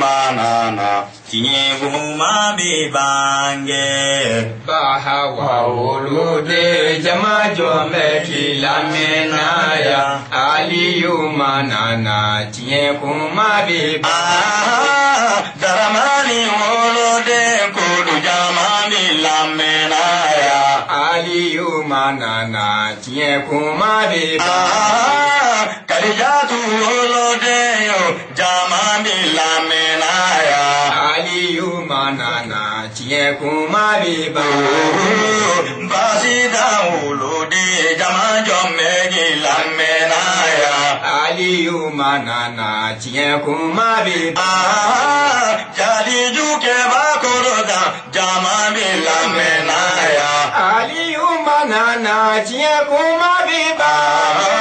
Mana tiɲɛ kuma bɛ bange. Bahawa woloden jama jɔn bɛ k'i lamɛnna yan Aliyu mana tiɲɛ kuma bɛ bange. Daramani woloden kulu jama bɛ lamɛnna yan Aliyu mana tiɲɛ kuma bɛ bange. Kalijatu woloden yo jama bɛ lamɛnna yan Aliyu mana tiɲɛ kuma bɛ bange. Basida woloden jama jɔn bɛ k'i lamɛnna yan Aliyu mana tiɲɛ kuma bɛ bange. Jaliju kɛba kɔrɔta jama bɛ lamɛnna yan Aliyu mana tiɲɛ kuma bɛ bange.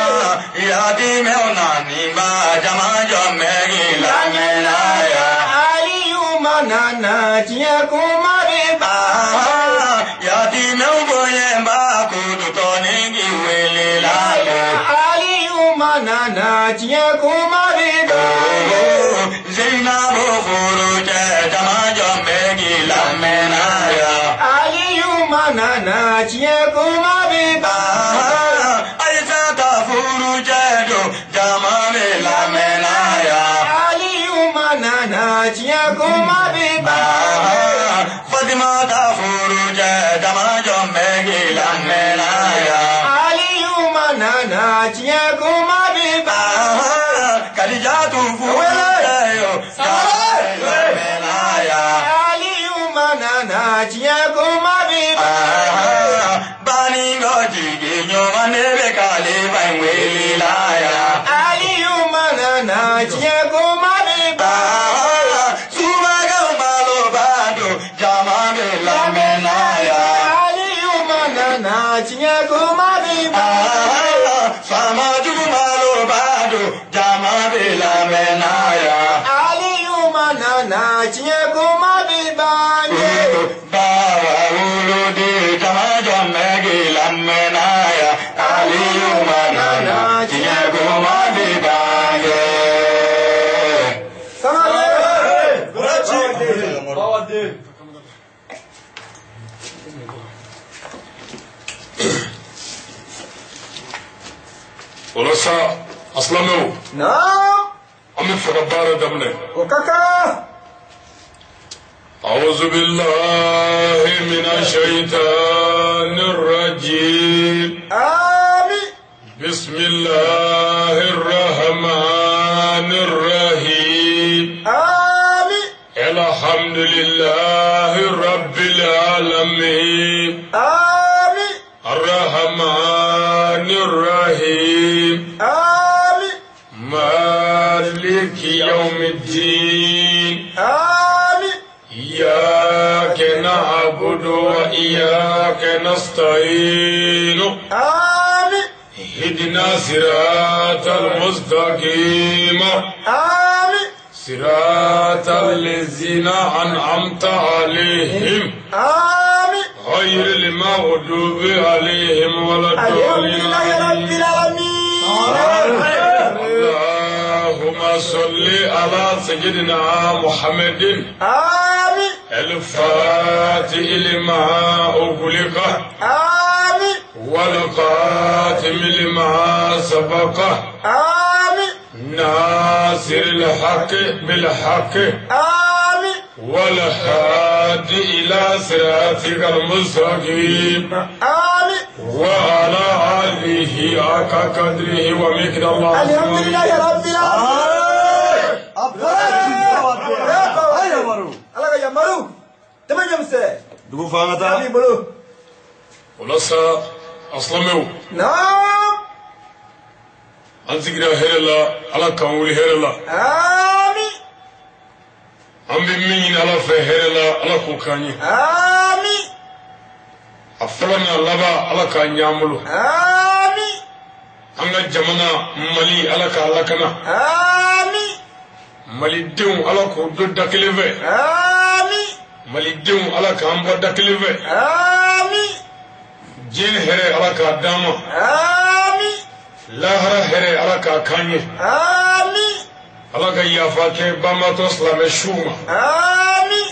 Yatimɛw naniba jama jɔn bɛ k'i lamɛnna yan Aliyu mana tiɲɛ kuma bɛ bange. Yatimɛw bonyɛba kudutɔni k'i wele la. Aliyu mana tiɲɛ kuma bɛ bange. Zainabu furujɛ jama jɔn bɛ k'i lamɛnna yan Aliyu mana tiɲɛ kuma bɛ bange. Ayisata furujɛ don jama bɛ lamɛnna yan Aliyu mana tiɲɛ kuma bɛ bange. Fatimata furujɛ jama jɔn bɛ k'i lamɛnna yan Aliyu mana tiɲɛ kuma bɛ bange. Kadijatu furujɛ yo jama bɛ lamɛnna yan Aliyu mana tiɲɛ kuma bɛ bange. Baningo jigi ɲuman ne bɛ k'ale ba in wele la yan. Aliyu mana tiɲɛ kuma bɛ bange. Sumagaw malo b'a don jama bɛ lamɛnna yan. Aliyu mana tiɲɛ kuma bɛ bange. Faama jugu malo b'a don jama bɛ lamɛnna yan. Aliyu mana tiɲɛ kuma bɛ bange. Bawa woloden jama jɔn bɛ k'i lamɛnna yan. Aliyu mana tiɲɛ kuma bɛ bange. Walasa a silamɛw Naam, an bɛ fɛ ka baara daminɛ. o ka kan. أعوذ بالله من الشيطان الرجيم Ami, بسم الله الرحمن الرحيم ami, الحمد لله رب العالمين ami, الرحمن الرحيم ami, مالك يوم الدين ami, إياك نعبد وإياك نستعين ami, اهدنا صراط المستقيم ami, صراط الذين أنعمت عليهم ami. غير المغضوب عليهم ولا Alhamdulillahi الضالين rabbil alamin. اللهم صل على سيدنا محمد Ami, الفاتح لما أغلق ami, والقاتم لما سبق ami, ناصر الحق بالحق ami, والهادي إلى صراطك المستقيم ami. وعلى آله حق قدره ومقداره العظيم. Alhamdulillahi rabbil alamin. Ala ka yamaru. Tɛmɛ ɲɛmisɛn. Dugu fanga A ta. b'i bolo. Walasa a silamɛw Naam. an sigira hɛrɛ la Ala k'an wuli hɛrɛ la. Ami, An bɛ min ɲini Ala fɛ hɛrɛ la Ala k'o k'an ye. ami, A fɔlɔ n'a laban Ala k'a ɲɛ an bolo. ami, An ka jamana Mali Ala k'a lakana. ami, Malidenw Ala k'u don da kelen fɛ. ami, Malidenw Ala k'an bɔ da kelen fɛ. ami, Diɲɛ hɛrɛ Ala k'a d'an ma. ami, Lahara hɛrɛ Ala k'a k'an ye. ami. Ala ka yafa kɛ banbaatɔ silamɛ suw ma. Ami.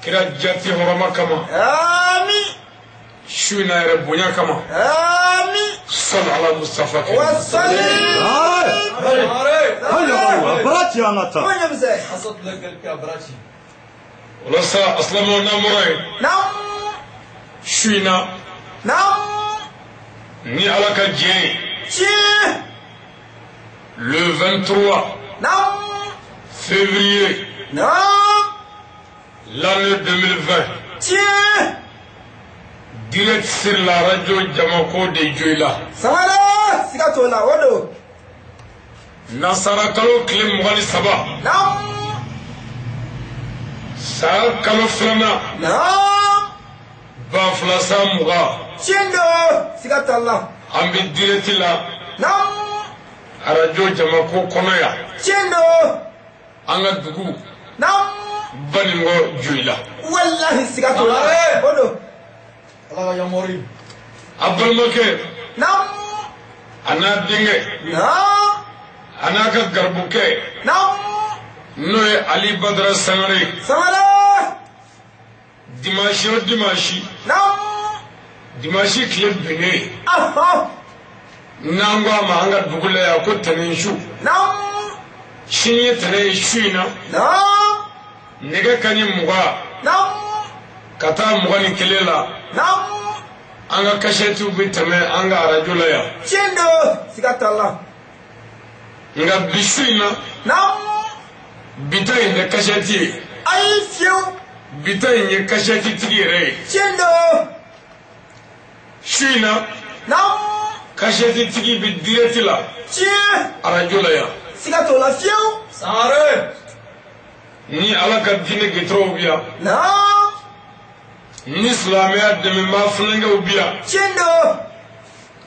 Kira jati hɔrɔma kama. Ami. Su in na yɛrɛ bonya kama. Ami. Sɔli ala Mustafa kɛ. Wasali. Braci an ka taa. Kuma ɲɛmisɛn. O la sa a silamɛw n'an bɔra yen. Naam. Su in na. Naam. Ni Ala ka jɛ ye. Tiɲɛ. Le 23. Naam. Février. Naam. L'année 2020. Tiɲɛ. Direct sur la radio Jamako de Dioïla. Sangare siga t'o la o don. Nasara kalo tile 23. Naam. San kalo 2nan. Naam. 2020. Tiɲɛ don siga t'a la. An bɛ direct la. Naam. Radio Jamako kɔnɔ yan. Tiɲɛ don. An ka dugu. Naam. Banikɔ Dioïla. Walahi siga t'o la o don. A balimakɛ. Naam. A n'a denkɛ. Naam. A n'a ka garibukɛ. Naam. N'o ye Ali Badara Sangare ye. Sangare. Dimanche o dimanche. Naam. Dimanche tile binnen. Ahɔ. N'an ko a ma an ka dugu la yan ko tɛnɛn su. Naam. Sini ye tɛnɛn ye su in na. Naam. Nɛgɛ kanɲɛ 20. Naam. Ka taa 21 la. Naam. An ka kasɛtiw bɛ tɛmɛ an ka arajo la yan. Tiɲɛ don siga t'a la. Nka bi su in na. Naam. Bi ta in tɛ kasɛti ye. Ayi fiyewu. Bi ta in ye kasɛti tigi yɛrɛ ye. Tiɲɛ don. Su in na. Naam. Kasɛti tigi bɛ direct la. Tiɲɛ. Arajo la yan. Siga t'o la fiyewu. Sangare. Ni Ala ka diinɛ gɛtɔrɔw bɛ yan. Naam. Ni silamɛya dɛmɛbaa funankɛw bɛ yan. Tiɲɛ don.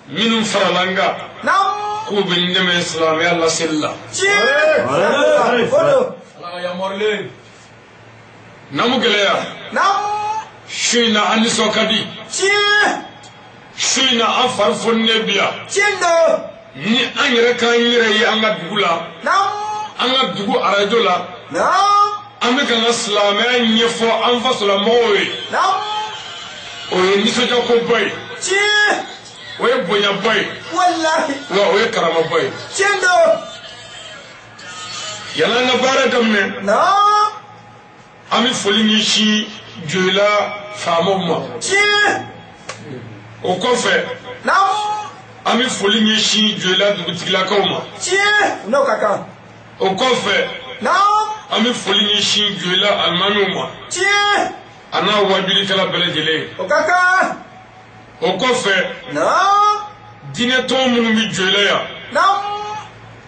Minnu farala n kan. Naam. K'u bɛ n dɛmɛ silamɛya laseli la. Tiɲɛ. O don. Namu gɛlɛya. Naam. Su in na an nisɔn ka di. Tiɲɛ. Su in na an fari foninen bi yan. Tiɲɛ don. Ni an yɛrɛ k'an yɛrɛ ye an ka dugu la. Naam. An ka dugu arajo la. Naam. An bɛ ka n ka silamɛya ɲɛfɔ an fasolamɔgɔw ye. Naam. O ye nisɔndiyakoba ye. Tiɲɛ. O ye bonyaba ye. Walahi. Wa o ye karamaba ye. Tiɲɛ don. Yanni an ka baara daminɛ. Naam. An bɛ foli ɲɛsin Dioïla faamaw ma. Tiɲɛ. O kɔfɛ. Naam. An bɛ foli ɲɛsin Dioïla dugutigilakaw ma. Tiɲɛ. N'o ka kan. O kɔfɛ. Naam. An bɛ foli ɲɛsin Dioïla alimamiw ma. Tiɲɛ. A n'a wajulikɛla bɛɛ lajɛlen. O ka kan. O kɔfɛ. Naam. Diinɛ tɔn minnu bɛ Dioïla yan. Naam.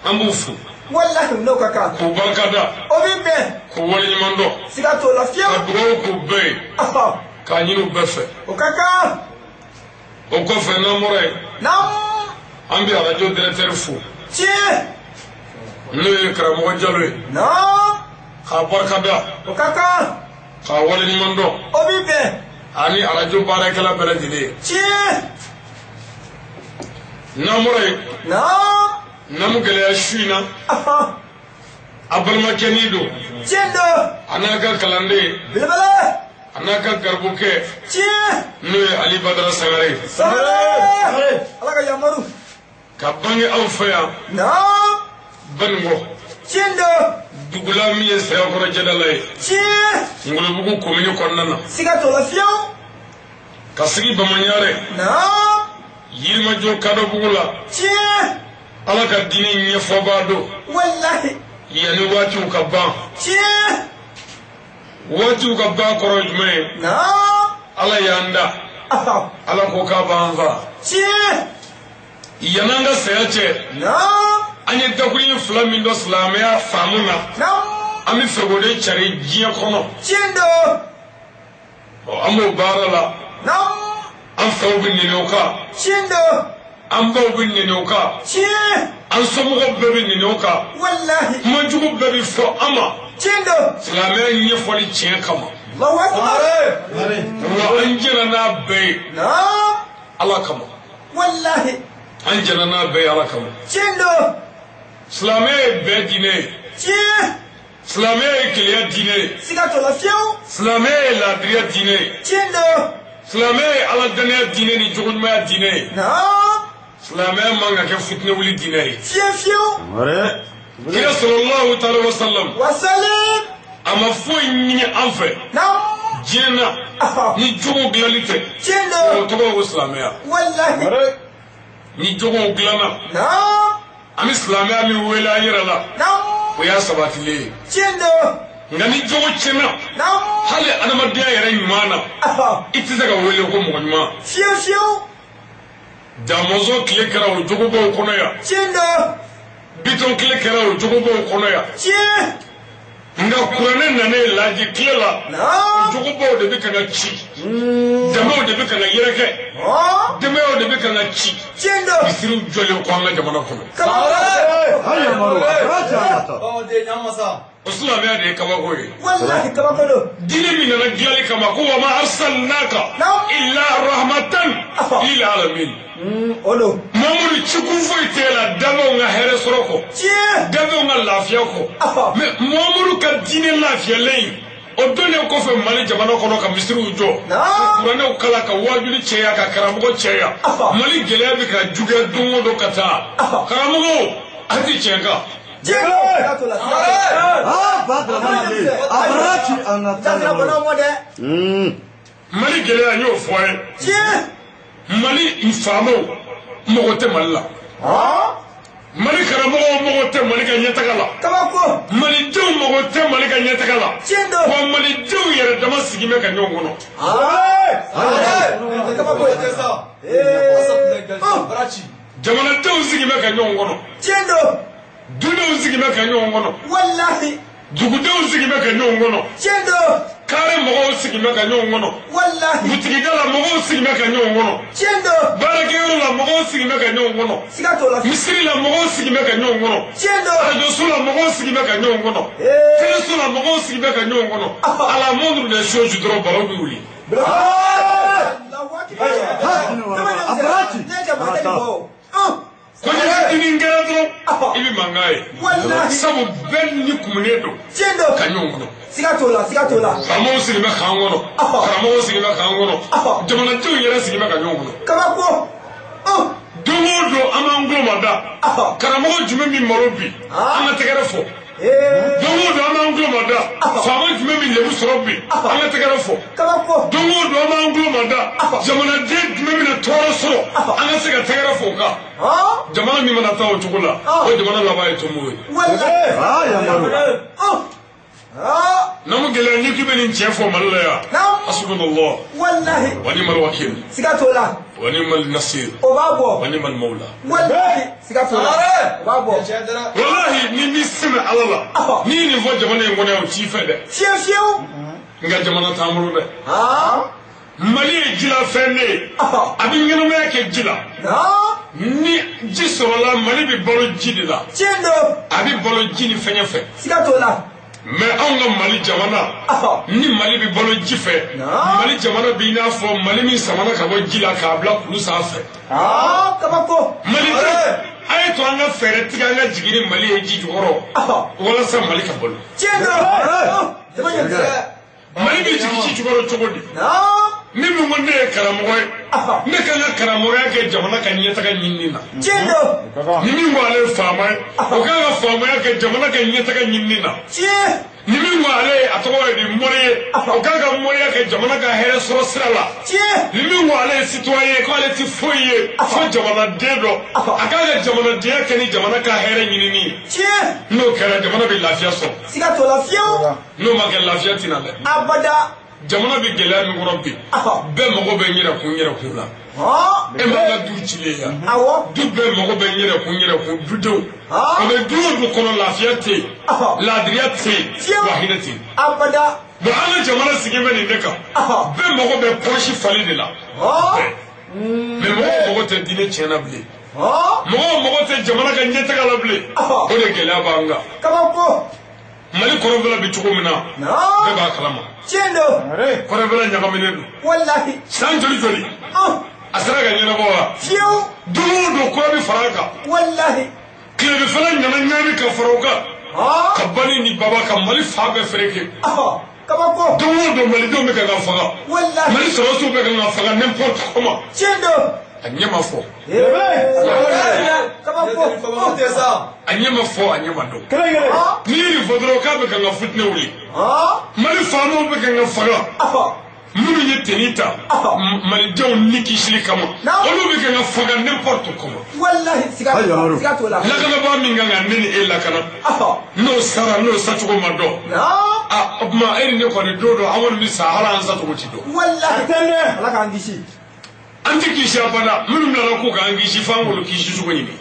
An b'u fo. Walahi n'o ka kan. K'u barikada. O bɛ bɛn. K'u waleɲuman dɔn. Siga t'o la fiyewu. Ka dugawu k'u bɛɛ ye. Ahɔ. K'a ɲini u bɛɛ fɛ. O ka kan. O kɔfɛ n'an bɔra yen. Naam. An bɛ arajo directeur fo. Tiɲɛ. N'o ye karamɔgɔ Jalo ye. Naam. K'a barikada. O ka kan. K'a waleɲuman dɔn. O bɛ bɛn. Ani arajo baarakɛla bɛɛ lajɛlen. Tiɲɛ. N'an bɔra yen. Naam. Namu gɛlɛya su in na. Ahɔ. A balimakɛnin don. Tiɲɛ don. A n'a ka kalanden. Belebele. A n'a ka garibukɛ. Tiɲɛ. N'o ye Ali Badara Sangare ye. Sangare. Ala ka yamaru. Ka bange aw fɛ yan. Naam. Banikɔ. Tiɲɛ don. Dugula min ye Sɛbɛkɔrɔ jɛdala ye. Tiɲɛ. Ngolobugu komini kɔnɔna na. Siga t'o la fiyewu. Ka sigi Bamaɲarɛ. Naam. Yirimajɔ Kadɔbugu la. Tiɲɛ. Ala ka diinɛ ɲɛfɔbaa don. Walahi. Yanni waatiw ka ban. Tiɲɛ. Waatiw ka ban kɔrɔ ye jumɛn ye? Naam. Ala y'an da. Ahɔ. Ala ko k'a b'an fa. Tiɲɛ. Yan'an ka saya cɛ. Naam. An ye dakuruɲɛ 2 min dɔn silamɛya faamu na. Naam. An bɛ fɛ k'o de cari diɲɛ kɔnɔ. Tiɲɛ don. Ɔ an b'o baara la. Naam. An faw bɛ nɛni o kan. Tiɲɛ don. An baw bɛ nɛni o kan. Tiɲɛ. An somɔgɔw bɛɛ bɛ nɛni o kan. Walahi. Kumajugu bɛɛ bɛ fɔ an ma. Tiɲɛ don. Silamɛya ɲɛfɔli tiɲɛ kama. Allahu akbar. Wa an jɛnna n'a bɛɛ ye. Naam. Ala kama. Walahi. An jɛnna n'a bɛɛ ye Ala kama. Tiɲɛ don. Silamɛya ye bɛɛ diinɛ ye. Tiɲɛ. Silamɛya ye kelenya diinɛ ye. Siga t'o la fiyewu. Silamɛya ye laadiriya diinɛ ye. Tiɲɛ don. Silamɛya ye ala danaya diinɛ ni jogoɲumanya diinɛ ye. Naam. Silamɛya man ka kɛ fitinɛ wuli diinɛ ye. Fiyewu fiyewu. Kira sallallahu ta'ala wa sallam. Wasalim. A ma foyi ɲini an fɛ. Naam. Diɲɛ na ni jogo dilanli tɛ. Tiɲɛ don. O tɔgɔ ko silamɛya. Walahi. Ni jogow dilanna. Naam. An bɛ silamɛya min wele an yɛrɛ la. Naam. O y'a sabatilen ye. Tiɲɛ don. Nka ni jogo tiɲɛna. Naam. Hali adamadenya yɛrɛ ɲuman na. I tɛ se ka wele ko mɔgɔ ɲuman. Fiyewu fiyewu. Damɔzɔn tile kɛra o jogobaw kɔnɔ yan. Tiɲɛ don. Bitɔn tile kɛra o jogobaw kɔnɔ yan. Tiɲɛ. Nka kuranɛ nanen laji tile la. Naam. Jogobaw de bɛ ka na ci. Dɛmɛw de bɛ ka na yɛrɛkɛ. Dɛmɛw de bɛ ka na ci. Tiɲɛ don. Misiriw jɔlen kɔ an ka jamana kɔnɔ. O silamɛya de ye kabako ye. Walahi kabako don. Diinɛ min nana dilanli kama ko wa ma arsalnaka illa rahmatan lil alamin. O don. Mamadu cikun foyi t'e la danfɛnw ka hɛrɛ sɔrɔ kɔ. Tiɲɛ. Danfɛnw ka lafiya kɔ. Mais Mamadu ka diinɛ lafiyalen in o donnen kɔfɛ Mali jamana kɔnɔ ka misiriw jɔ. Ka kuranɛw kalan ka waajuli cɛya ka karamɔgɔ cɛya. Mali gɛlɛya bɛ ka juguya don o don ka taa. Karamɔgɔw a ti tiɲɛ kan. Mali gɛlɛya n y'o fɔ a ye. Mali faamaw mago tɛ Mali la. Mali karamɔgɔw mago tɛ Mali ka ɲɛtaga la. Malidenw mago tɛ Mali ka ɲɛtaga la. Wa malidenw yɛrɛ dama sigi bɛ ka ɲɔgɔn kɔnɔ. Jamanadenw sigi bɛ ka ɲɔgɔn kɔnɔ. Dudenw sigi bɛ ka ɲɔgɔn kɔnɔ. Walahi. Dugudenw sigi bɛ ka ɲɔgɔn kɔnɔ. Tiɲɛ don. Kare mɔgɔw sigi bɛ ka ɲɔgɔn kɔnɔ. Walahi. Butigida la mɔgɔw sigi bɛ ka ɲɔgɔn kɔnɔ. Tiɲɛ don. Baarakɛyɔrɔ la mɔgɔw sigi bɛ ka ɲɔgɔn kɔnɔ. Siga t'o la. Misiri la mɔgɔw sigi bɛ ka ɲɔgɔn kɔnɔ. Tiɲɛ don. Arajoso la mɔgɔw sigi bɛ ka ɲɔgɔn kɔnɔ. Teleso la mɔgɔw sigi bɛ ka ɲɔgɔn kɔnɔ. À la moindre des choses dɔrɔn baro bɛ wuli. Ko ni fitinin kɛra dɔrɔn i bɛ mankan ye. Sabu bɛɛ ni kumunen don. Ka ɲɔgɔn kɔnɔ. Siga t'o la, siga t'o la. Faamaw sigi bɛ k'an kɔnɔ. Karamɔgɔw sigi bɛ k'an kɔnɔ. Jamanadenw yɛrɛ sigi bɛ ka ɲɔgɔn kɔnɔ. Kabako. Don o don an b'an tulo ma da. Karamɔgɔ jumɛn min malo bi an ka tɛgɛrɛ fɔ. Don o don an b'an tulo ma da. Faama jumɛn min lebu sɔrɔ bi an ka tɛgɛrɛ fɔ. Kabako. Don o don an b'an tulo ma da. Jamanaden jumɛn bɛna tɔɔrɔ sɔrɔ an ka se ka tɛgɛrɛ fɔ o kan. Jamana min mana taa o cogo la o jamana laban ye tomo ye. N'an gɛlɛya n'i k'i bɛ nin cɛ fɔ Mali la yan. Hasbunallah. Walahi. Wa ni'mal wakil. Siga t'o la. Wa ni'mal nasir. O b'a bɔ. Wa ni'mal mawla. Walahi. Siga t'o la. O b'a bɔ. Walahi ni m'i sɛmɛ Ala la. N'i ye nin fɔ jamana in kɔnɔ yan o t'i fɛ dɛ. Fiyewu fiyewu. Nka jamana t'an bolo dɛ. Mali ye jilafɛn de ye. A bɛ ɲɛnamaya kɛ ji la. Ni ji sɔrɔla Mali bɛ balo ji de la. Tiɲɛ don. A bɛ balo ji ni fɛngɛ fɛ. Siga t'o la. Mais anw ka Mali jamana ni Mali bɛ balo ji fɛ Mali jamana b'i n'a fɔ Mali min samana ka bɔ ji la k'a bila kulu sanfɛ. Kabako. Mali tɛ a ye to an ka fɛɛrɛ tigɛ an ka jigin ni Mali ye ji jukɔrɔ walasa Mali ka balo. Tiɲɛ don. Mali bɛ jigin ji jukɔrɔ cogo di? Ni min ko ne ye karamɔgɔ ye ne ka n ka karamɔgɔya kɛ jamana ka ɲɛtaga ɲinini na. Tiɲɛ don. Ni min ko ale ye faama ye o kan ka faamaya kɛ jamana ka ɲɛtaga ɲinini na. Tiɲɛ. Ni min ko ale ye a tɔgɔ ye di mori ye o kan ka moriya kɛ jamana ka hɛrɛ sɔrɔ sira la. Tiɲɛ. Ni min ko ale ye citoyen ye k'ale ti foyi ye fo jamanaden dɔ a kan ka jamanadenya kɛ ni jamana ka hɛrɛ ɲinini ye. Tiɲɛ. N'o kɛra jamana bɛ lafiya sɔrɔ. Siga t'o la fiyewu. N'o ma kɛ lafiya tɛ na dɛ. Abada. Jamana bɛ gɛlɛya min kɔnɔ bi bɛɛ mago bɛ n yɛrɛ kun yɛrɛ kun la. E m'an ka du cilen yan. Du bɛɛ mago bɛ n yɛrɛ kun yɛrɛ kun dudenw. O bɛ du o du kɔnɔ lafiya tɛ yen. Laadiriya tɛ yen. Wa hinɛ tɛ yen. Abada. Bon an ka jamana sigi bɛ nin de kan. Bɛɛ mago bɛ pɔsi falen de la. Mais mɔgɔw mago tɛ diinɛ tiɲɛna bilen. Mɔgɔw mago tɛ jamana ka ɲɛtaga la bilen. O de gɛlɛya b'an kan. Kabako. Mali kɔrɔnfɛla bɛ cogo min na bɛɛ b'a kalama. Tiɲɛ don. Kɔrɔnfɛla ɲagaminen don. Walahi. San joli joli. A sera ka ɲɛnabɔ wa? Fiyewu. Don o don kura bɛ fara a kan. Walahi. Tilebinfɛla nana ɲaami ka fara o kan. Ka bani ni baba ka Mali fan bɛɛ fereke. Kabako. Don o don Malidenw bɛ kan ka faga. Walahi. Mali sɔrɔdasiw bɛ kan ka faga n'importe comment. Tiɲɛ don. A ɲɛ ma fɔ. Kabako. A ɲɛ ma fɔ, a ɲɛ ma dɔn. Kelen kelen. N'i ye nin fɔ dɔrɔn k'a bɛ kan ka fitinɛ wuli. Mali faamaw bɛ kan ka faga. Minnu ye tenue ta Malidenw ni kisili kama, olu bɛ kan ka faga n'importe comment. Walahi siga t'o la. Lakanabaa min kan ka ne ni e lakana, n'o sara, n'o sacogo ma dɔn. A o tuma e ni ne kɔni don dɔ an kɔni bɛ sa, hali an sacogo ti dɔn. Walahi. Ala k'an kisi. An tɛ kisi abada. Minnu bilala ko k'an kisi, f'an k'olu kisi cogo ɲini.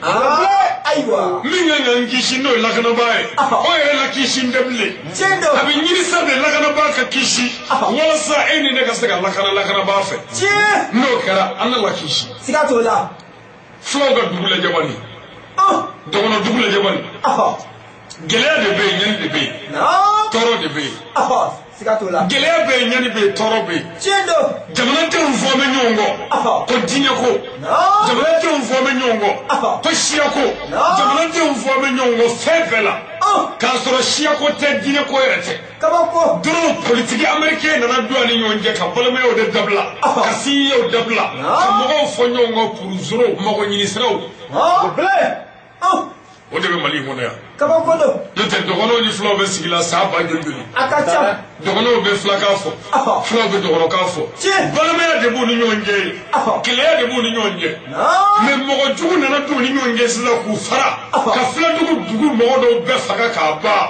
Ayiwa. Min kan k'an kisi n'o ye lakanabaa ye, o yɛrɛ la kisi tɛ bilen. Tiɲɛ don. A bɛ ɲini sa de lakanabaa ka kisi, walasa e ni ne ka se ka lakana lakanabaa fɛ. Tiɲɛ. N'o kɛra, an na lakisi. Siga t'o la. Fulaw ka dugu lajɛ bani. Dɔgɔnɔ dugu lajɛ bani. Gɛlɛya de bɛ yen, ɲani de bɛ yen. Tɔɔrɔ de bɛ yen. Siga t'o la. Gɛlɛya bɛ yen, ɲani bɛ yen, tɔɔrɔ bɛ yen. Tiɲɛ don. Jamanadenw fɔ bɛ ɲɔgɔn kɔ. Ko diinɛ ko. Jamanadenw fɔ bɛ ɲɔgɔn kɔ. Ko siya ko. Jamanadenw fɔ bɛ ɲɔgɔn kɔ fɛn bɛɛ la. K'a sɔrɔ siya ko tɛ, diinɛ ko yɛrɛ tɛ. Kabako. Dɔrɔn politiki américain nana don a ni ɲɔgɔn cɛ ka balimayaw de dabila. Ka sinjiyaw dabila. Ka mɔgɔw fɔ ɲɔgɔn kɔ kurusorow, mago ɲini siraw. O de bɛ Mali in kɔnɔ yan. Kabako don. N'o tɛ, dɔgɔnɔw ni fulaw bɛ sigi la san ba joli joli. A ka ca. Dɔgɔnɔw bɛ filakan fɔ. Fulaw bɛ dɔgɔnɔkan fɔ. Tiɲɛ. Balimaya de b'u ni ɲɔgɔn cɛ yen. Keleya de b'u ni ɲɔgɔn cɛ. Mais mɔgɔ jugu nana don u ni ɲɔgɔn cɛ sisan k'u fara. Ka filadugu dugu mɔgɔ dɔw bɛɛ faga k'a ban.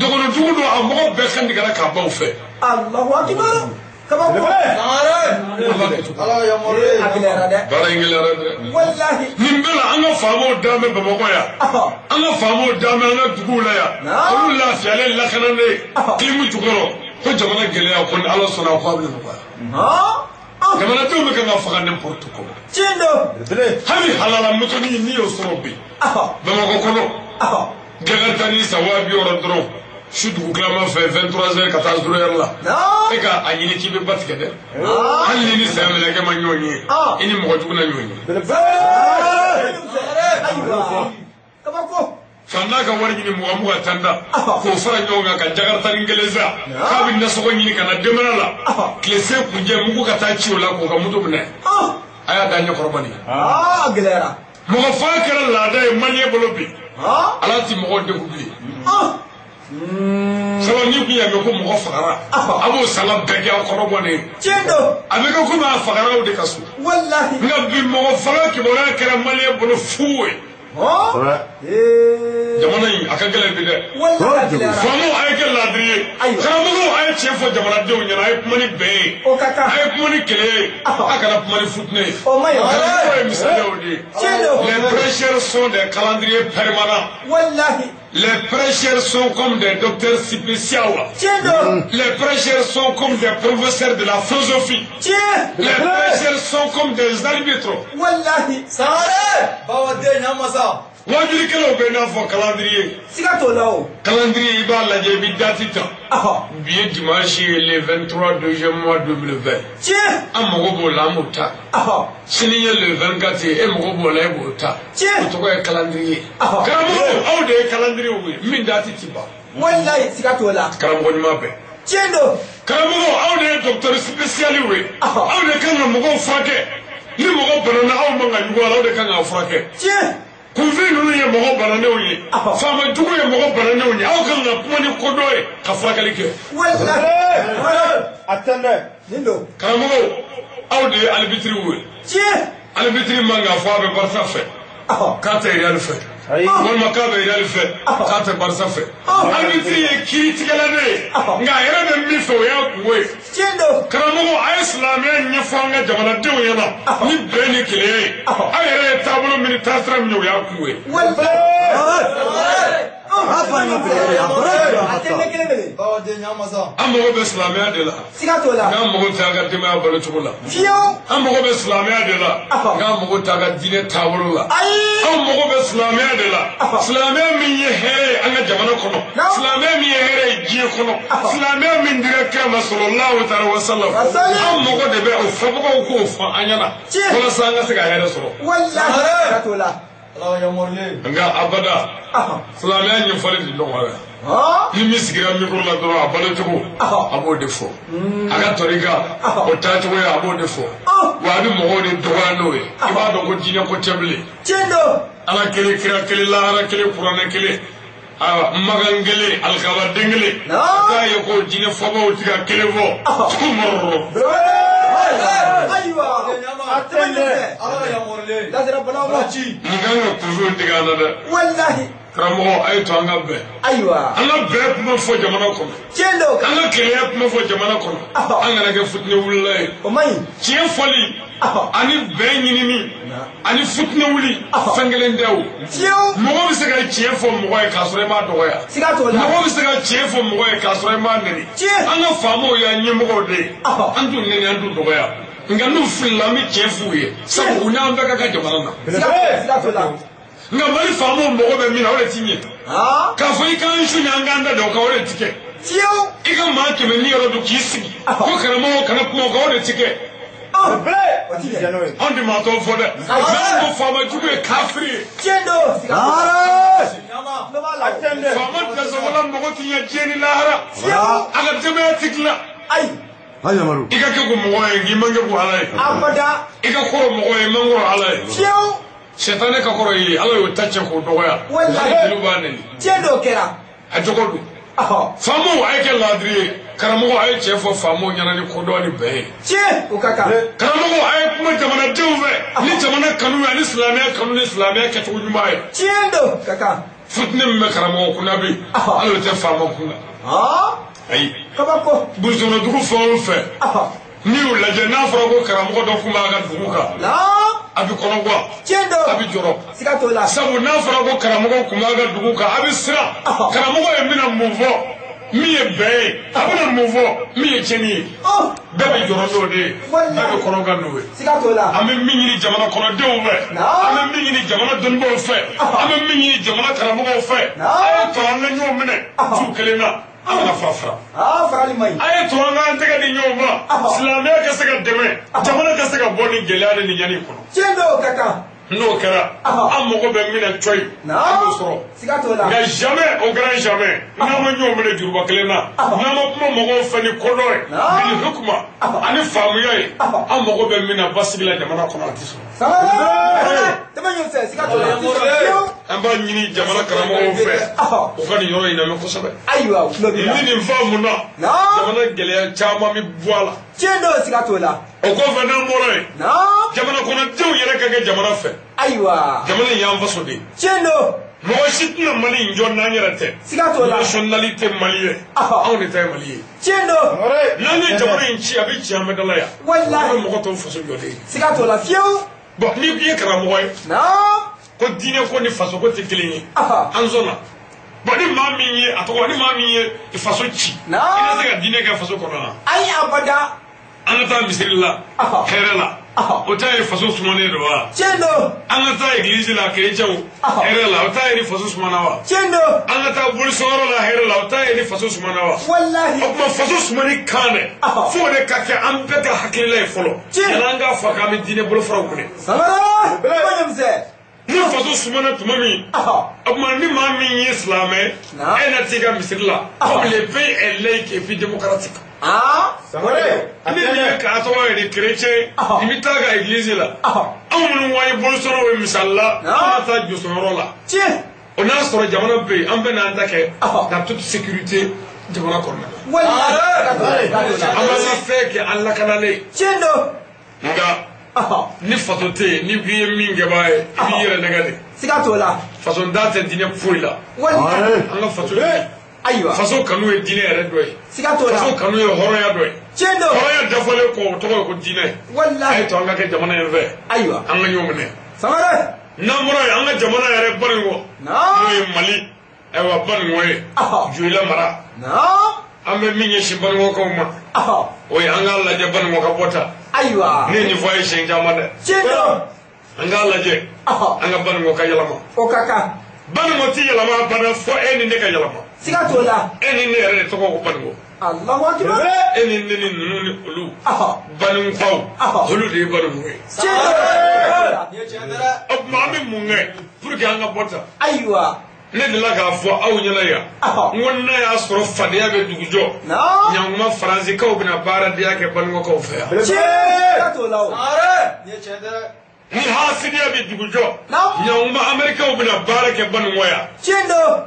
Dɔgɔnɔdugu dɔw a mɔgɔ bɛɛ kan tigɛra k'a ban u fɛ. Alahu akibaru. Kabako. A gɛlɛyara dɛ. Baara in gɛlɛyara dɛ. Walahi. Nin bɛɛ la, an ka faamaw dan bɛ Bamakɔ yan. An ka faamaw dan bɛ an ka duguw la yan. Olu lafiyalen lakananen kilimu jukɔrɔ, ko jamana gɛlɛya ko ni Ala sɔnna ko a bɛ nɔgɔya. Jamanadenw bɛ kan ka faga n'importe comment. Tiɲɛ don. Hali halala motonin n'i y'o sɔrɔ bi Bamakɔ kɔnɔ, gɛlɛya ni san 60 000 dɔrɔn, su dugutilama fɛ 23 heures ka taa 0 heure la, e ka a ɲini k'i bɛ ba tigɛ dɛ. Hali ni ni saya mɛlɛkɛ ma ɲɔgɔn ye, i ni mɔgɔ jugu na ɲɔgɔn ye. Ayiwa. Kabako. Fantan ka wari ɲini mugan mugan tan da k'o fara ɲɔgɔn kan ka jakarita ni kelen sa k'a bɛ nasɔngɔ ɲini ka na denbaya la, tile se kunjɛ mugu ka taa ci o la k'o ka moto minɛ, a y'a da ɲɛkɔrɔ bani. A gɛlɛyara. Mɔgɔ fa kɛra laada ye maliyɛn bolo bi. Ala ti mɔgɔw degun bilen. Sabu n'i kun y'a mɛn ko mɔgɔ fagara, a b'o sala bɛɛ kɛ aw kɔrɔ bɔnnen. Tiɲɛ don. A bɛ kɛ komi a fagara aw de ka so. Walahi. Nka bi mɔgɔ faga kibaruya kɛra maliyɛn bolo fu ye. Jamana in a ka gɛlɛn bi dɛ. Walahi a gɛlɛyara. Faamaw a ye kɛ laadiri ye. Karamɔgɔw a ye tiɲɛ fɔ jamanadenw ɲɛna, a ye kuma ni bɛn ye. O ka kan. A ye kuma ni kɛlɛ ye. A kana kuma ni futinɛ ye. O ma ɲi. Karamɔgɔw ye misaliyaw de ye. Tiɲɛ don. Les prêcheurs sont des calendriers permanents. Walahi. Les prêcheurs sont comme des docteurs spéciaux. Tiɲɛ don. Les prêcheurs sont comme des professeurs de la philosophie. Tiɲɛ. Les prêcheurs sont comme des arbitres. Walahi. Sangare. Bawa den ɲamasa. Wajulikɛlaw bɛ n'a fɔ calendrier. Siga t'o la o. Calendrier, i b'a lajɛ, i bɛ date ta. Bi ye dimanche ye, le 23 deuxième mois 2020. Tiɲɛ. An mago b'o la, an b'o ta. Sini ye le 24 ye, e mago b'o la, e b'o ta. Tiɲɛ. O tɔgɔ ye calendrier. Karamɔgɔw, aw de ye calendrier ye min date ti ban. Walahi siga t'o la. Karamɔgɔ ɲuman bɛɛ. Tiɲɛ don. Karamɔgɔw, aw de ye docteur spécial ye. Aw de kan ka mɔgɔw furakɛ. Ni mɔgɔ banana, aw man ka jugu a la, aw de kan k'a furakɛ. Tiɲɛ. Kunfin ninnu ye mɔgɔ bananenw ye. Faama jugu ye mɔgɔ bananenw ye. Aw kan ka kuma ni kodɔn ye ka furakɛli kɛ. Walahi. A tɛ dɛ. Nin don. Karamɔgɔw, aw de ye alibitiriw ye. Tiɲɛ. Alibitiri man k'a fɔ a bɛ Barça fɛ, k'a tɛ Real fɛ. Walima k'a bɛ Real fɛ, k'a tɛ Barça fɛ. Alibitiri ye kiiritigɛla de ye. Nka a yɛrɛ bɛ min fɛ, o y'a kungo ye. Tiɲɛ don. Karamɔgɔ, a ye silamɛya ɲɛfɔ an ka jamanadenw ɲɛna ni bɛn ni kelenya ye. Aw yɛrɛ ye taabolo min ni taasira min ye, o y'a kungo ye. Walahi. A tɛ ne kelen kelen. Bawa den ɲamasa. An mago bɛ silamɛya de la. Siga t'o la. Nka an mago tɛ an ka denbaya balo cogo la. Fiyewu. An mago bɛ silamɛya de la. Nka an mago tɛ an ka diinɛ taabolo la. Ayi. An mago bɛ silamɛya de la. Silamɛya min ye hɛrɛ ye an ka jamana kɔnɔ. Silamɛya min ye hɛrɛ ye diɲɛ kɔnɔ. Silamɛya min dira kira ma sallallahu ta'ala wa sallam. An mago de bɛ o fɔbagaw k'o fɔ an ɲɛna. Tiɲɛ. Walasa an ka se ka hɛrɛ sɔrɔ. Walahi siga t'o la. Nka abada silamɛya ɲɛfɔli de nɔgɔyara. Ni min sigira micro la dɔrɔn a balocogo a b'o de fɔ. A ka tɔrika o taacogoya a b'o de fɔ. Wa a bɛ mɔgɔw de dɔgɔya n'o ye. I b'a dɔn ko diinɛ ko tɛ bilen. Ala kelen, kira kelen, lahara kelen, kuranɛ kelen. Ayiwa makan kelen, alikabaden kelen. K'a ye ko diinɛ fɔbaw ti ka kelen fɔ. Ayiwa a tɛmɛ Nin kan ka kunfin tigɛ an na dɛ. Walahi. Karamɔgɔ a ye to an ka bɛn. Ayiwa. An ka bɛn kuma fɔ jamana kɔnɔ. Tiɲɛ don. An ka kelenya kuma fɔ jamana kɔnɔ. An kana kɛ futinɛ wulila ye. O man ɲi. Tiɲɛ fɔli. Ani bɛn ɲinini. Ani futinɛ wuli. Fɛn kelen tɛ o. Fiyewu. Mɔgɔ bɛ se ka tiɲɛ fɔ mɔgɔ ye k'a sɔrɔ i m'a dɔgɔya. Siga t'o la. Mɔgɔ bɛ se ka tiɲɛ fɔ mɔgɔ ye k'a sɔrɔ i m'a nɛni. Tiɲɛ. An ka faamaw y'an ɲɛmɔgɔw de ye. An t'u nɛni, an t'u dɔgɔya. Nka n'u filila an bɛ tiɲɛ f'u ye. Sabu u n'an bɛɛ ka kan jamana na. Siga t'o la. Nka Mali faamaw mago bɛ min na o de ti ɲɛ. K'a fɔ i k'an su ni an k'an da don o kan o de ti kɛ. Fiyewu. I ka maa 100 ni yɔrɔ don k'i sigi. Ko karamɔgɔ kana kuma o kan o de ti kɛ. O ti kɛ. Anw tɛ maa tɔw fɔ dɛ. N'anw ko faama jugu ye kafiri ye. Tiɲɛ don. Faama dɛsɛwala mago ti ɲɛ diɲɛ ni lahara. A ka denbaya ti dilan. Ayi. I ka kɛ ko mɔgɔ ye nk'i man kɛ ko Ala ye. Abada. I ka kɔrɔ mɔgɔ ye i man kɔrɔ Ala ye. Fiyewu. Sɛtanɛ ka kɔrɔ ye Ala y'o ta cɛ k'o dɔgɔya. Walahi. Jeliw b'a nɛni. Tiɲɛ don kɛra. A jogo don. Faamaw a ye kɛ laadiri ye. Karamɔgɔ a ye tiɲɛ fɔ faamaw ɲɛna ni kodɔn ni bɛn ye. Tiɲɛ o ka kan. Karamɔgɔ a ye kuma jamanadenw fɛ ni jamana kanu ye ani silamɛya kanu ni silamɛya kɛcogo ɲuman ye. Tiɲɛ don ka kan. Futinɛ min bɛ karamɔgɔ kunna bi hali o tɛ faama kunna. Ayi. Kabako. Burusɔnɔdugu fɛn o fɛn. N'i y'u lajɛ n'a fɔra ko karamɔgɔ dɔ kun b'a ka dugu kan. A bɛ kɔnɔguwan. Tiɲɛ don. A bɛ jɔrɔ. Siga t'o la. Sabu n'a fɔra ko karamɔgɔ kun b'a ka dugu kan a bɛ siran. Karamɔgɔ ye bɛna mun fɔ min ye bɛn ye a bɛna mun fɔ min ye tiɲɛni ye. Bɛɛ bɛ jɔrɔ n'o de ye. Bɛɛ bɛ kɔnɔgan n'o ye. Siga t'o la. An bɛ min ɲini jamana kɔnɔdenw fɛ. An bɛ min ɲini jamana dɔnnibaaw fɛ. An bɛ min ɲini jamana karamɔgɔw fɛ. A ye to an ka ɲɔgɔn minɛ su kelen na. An kana fara fara. Farali man ɲi. A ye to an k'an tɛgɛ di ɲɔgɔn ma. Silamɛya ka se ka dɛmɛ. Jamana ka se ka bɔ nin gɛlɛya ni nin ɲani kɔnɔ. Tiɲɛ don ka kan. N'o kɛra an mago bɛ min na cɔyi. An b'o sɔrɔ. Siga t'o la. Nka jamais au grand jamais. N'an ma ɲɔgɔn minɛ juruba kelen na. N'an ma kuma mɔgɔw fɛ ni kodɔn ye. Ni hukuma ani faamuya ye. An mago bɛ min na basigi la jamana kɔnɔ a ti sɔrɔ. Tɛmɛ ɲɔgɔn fɛ siga t'o la. An b'a ɲini jamana karamɔgɔw fɛ. U ka nin yɔrɔ in lamɛn kosɛbɛ. Ayiwa u tulo b'i la. Ni nin faamu na. Jamana gɛlɛya caman bɛ bɔ a la. Tiɲɛ don siga t'o la. O kɔfɛ n'an bɔra yen. Jamana kɔnɔdenw yɛrɛ ka kɛ jamana fɛ. Ayiwa. Jamana in y'an faso de ye. Tiɲɛ don. Mɔgɔ si tɛna Mali in jɔ n'an yɛrɛ tɛ. Siga t'o la. Nationalité Mali ye. Anw de ta ye Mali ye. Tiɲɛ don. N'an ye jamana in ci a bɛ ci an bɛ dala yan. Walahi. An bɛ mɔgɔ tɔw faso jɔlen ye. Siga t'o la fiyewu. Bon n'i ye karamɔgɔ ye. Ko diinɛ ko ni faso ko tɛ kelen ye. An sɔnna. Bon ni maa min ye a tɔgɔ ni maa min ye faso ci. I tɛ se ka diinɛ kɛ faso kɔnɔ na. Ayi abada. An ka taa misiri la. Hɛrɛ la. O ta ye faso sumanen don wa. Tiɲɛ don. An ka taa egilizi la kerecɛnw. Hɛrɛ la o ta ye ni faso sumana wa. Tiɲɛ don. An ka taa bolisɔnyɔrɔ la hɛrɛ la o ta ye ni faso sumana wa. Walahi. O tuma faso sumani kan dɛ. Fo o de ka kɛ an bɛɛ ka hakilila ye fɔlɔ. Tiɲɛ. Yanni an k'a fɔ k'an bɛ diinɛ bolofaraw minɛ. Samara. Bɛɛ. Ni faso sumana tuma min. O tuma ni maa min ye silamɛ. E na t'i ka misiri la. Comme le pays est laïque et puis démocratique. Ni min ye k'a tɔgɔ ye de chrétien i bɛ taa ka église la. Anw minnu wa ye bolisɔnnaw ye misali la. An ka taa josɔnyɔrɔ la. Tiɲɛ. O n'a sɔrɔ jamana bɛ yen an bɛɛ n'an ta kɛ. Dans toute sécurité jamana kɔnɔna na. Walahi. An b'an ka fɛn kɛ an lakanalen. Tiɲɛ don. Nka. Ni faso tɛ yen ni k'i ye min kɛbaa ye i b'i yɛrɛ nɛgɛ de. Siga t'o la. Faso da tɛ diinɛ foyi la. Walahi. An ka faso ye. Ayiwa. Faso kanu ye diinɛ yɛrɛ dɔ ye. Siga t'o la. Faso kanu ye hɔrɔnya dɔ ye. Tiɲɛ don. Hɔrɔnya dafalen kɔ o tɔgɔ ye ko diinɛ. Walahi. A ye to an ka kɛ jamana in fɛ. Ayiwa. An ka ɲɔgɔn minɛ. Sangare. N'an bɔra yen an ka jamana yɛrɛ Banikɔ. N'o ye Mali ayiwa Banikɔ ye. Joyila mara. An bɛ min ɲɛsin Banikɔkaw ma. O ye an k'a lajɛ Banikɔ ka bɔ ta. Ayiwa. Ne ye nin fɔ a ye siɲɛ caman dɛ. Tiɲɛ don. An k'a lajɛ. An ka Banikɔ ka yɛlɛma. O ka kan. Banikɔ ti yɛlɛma abada fo e ni ne ka yɛlɛma. Siga t'o la. E ni ne yɛrɛ de tɔgɔ ko Banikɔ. Alahu akibaru. E ni ne ni ninnu ni olu. Banikɔw. Olu de ye Banikɔ ye. Tiɲɛ don. O tuma an bɛ mun kɛ Pour que an ka bɔ tan. Ayiwa. Ne delila k'a fɔ aw ɲɛna yan. N ko n'a y'a sɔrɔ fadenya bɛ dugu jɔ. Ɲankuma faransikaw bɛna baaradenya kɛ Banikɔkaw fɛ yan. Tiɲɛ. T'o la o. Ni hasidiya bɛ dugu jɔ. Ɲankuma amerikaw bɛna baara kɛ Banikɔ yan. Tiɲɛ don.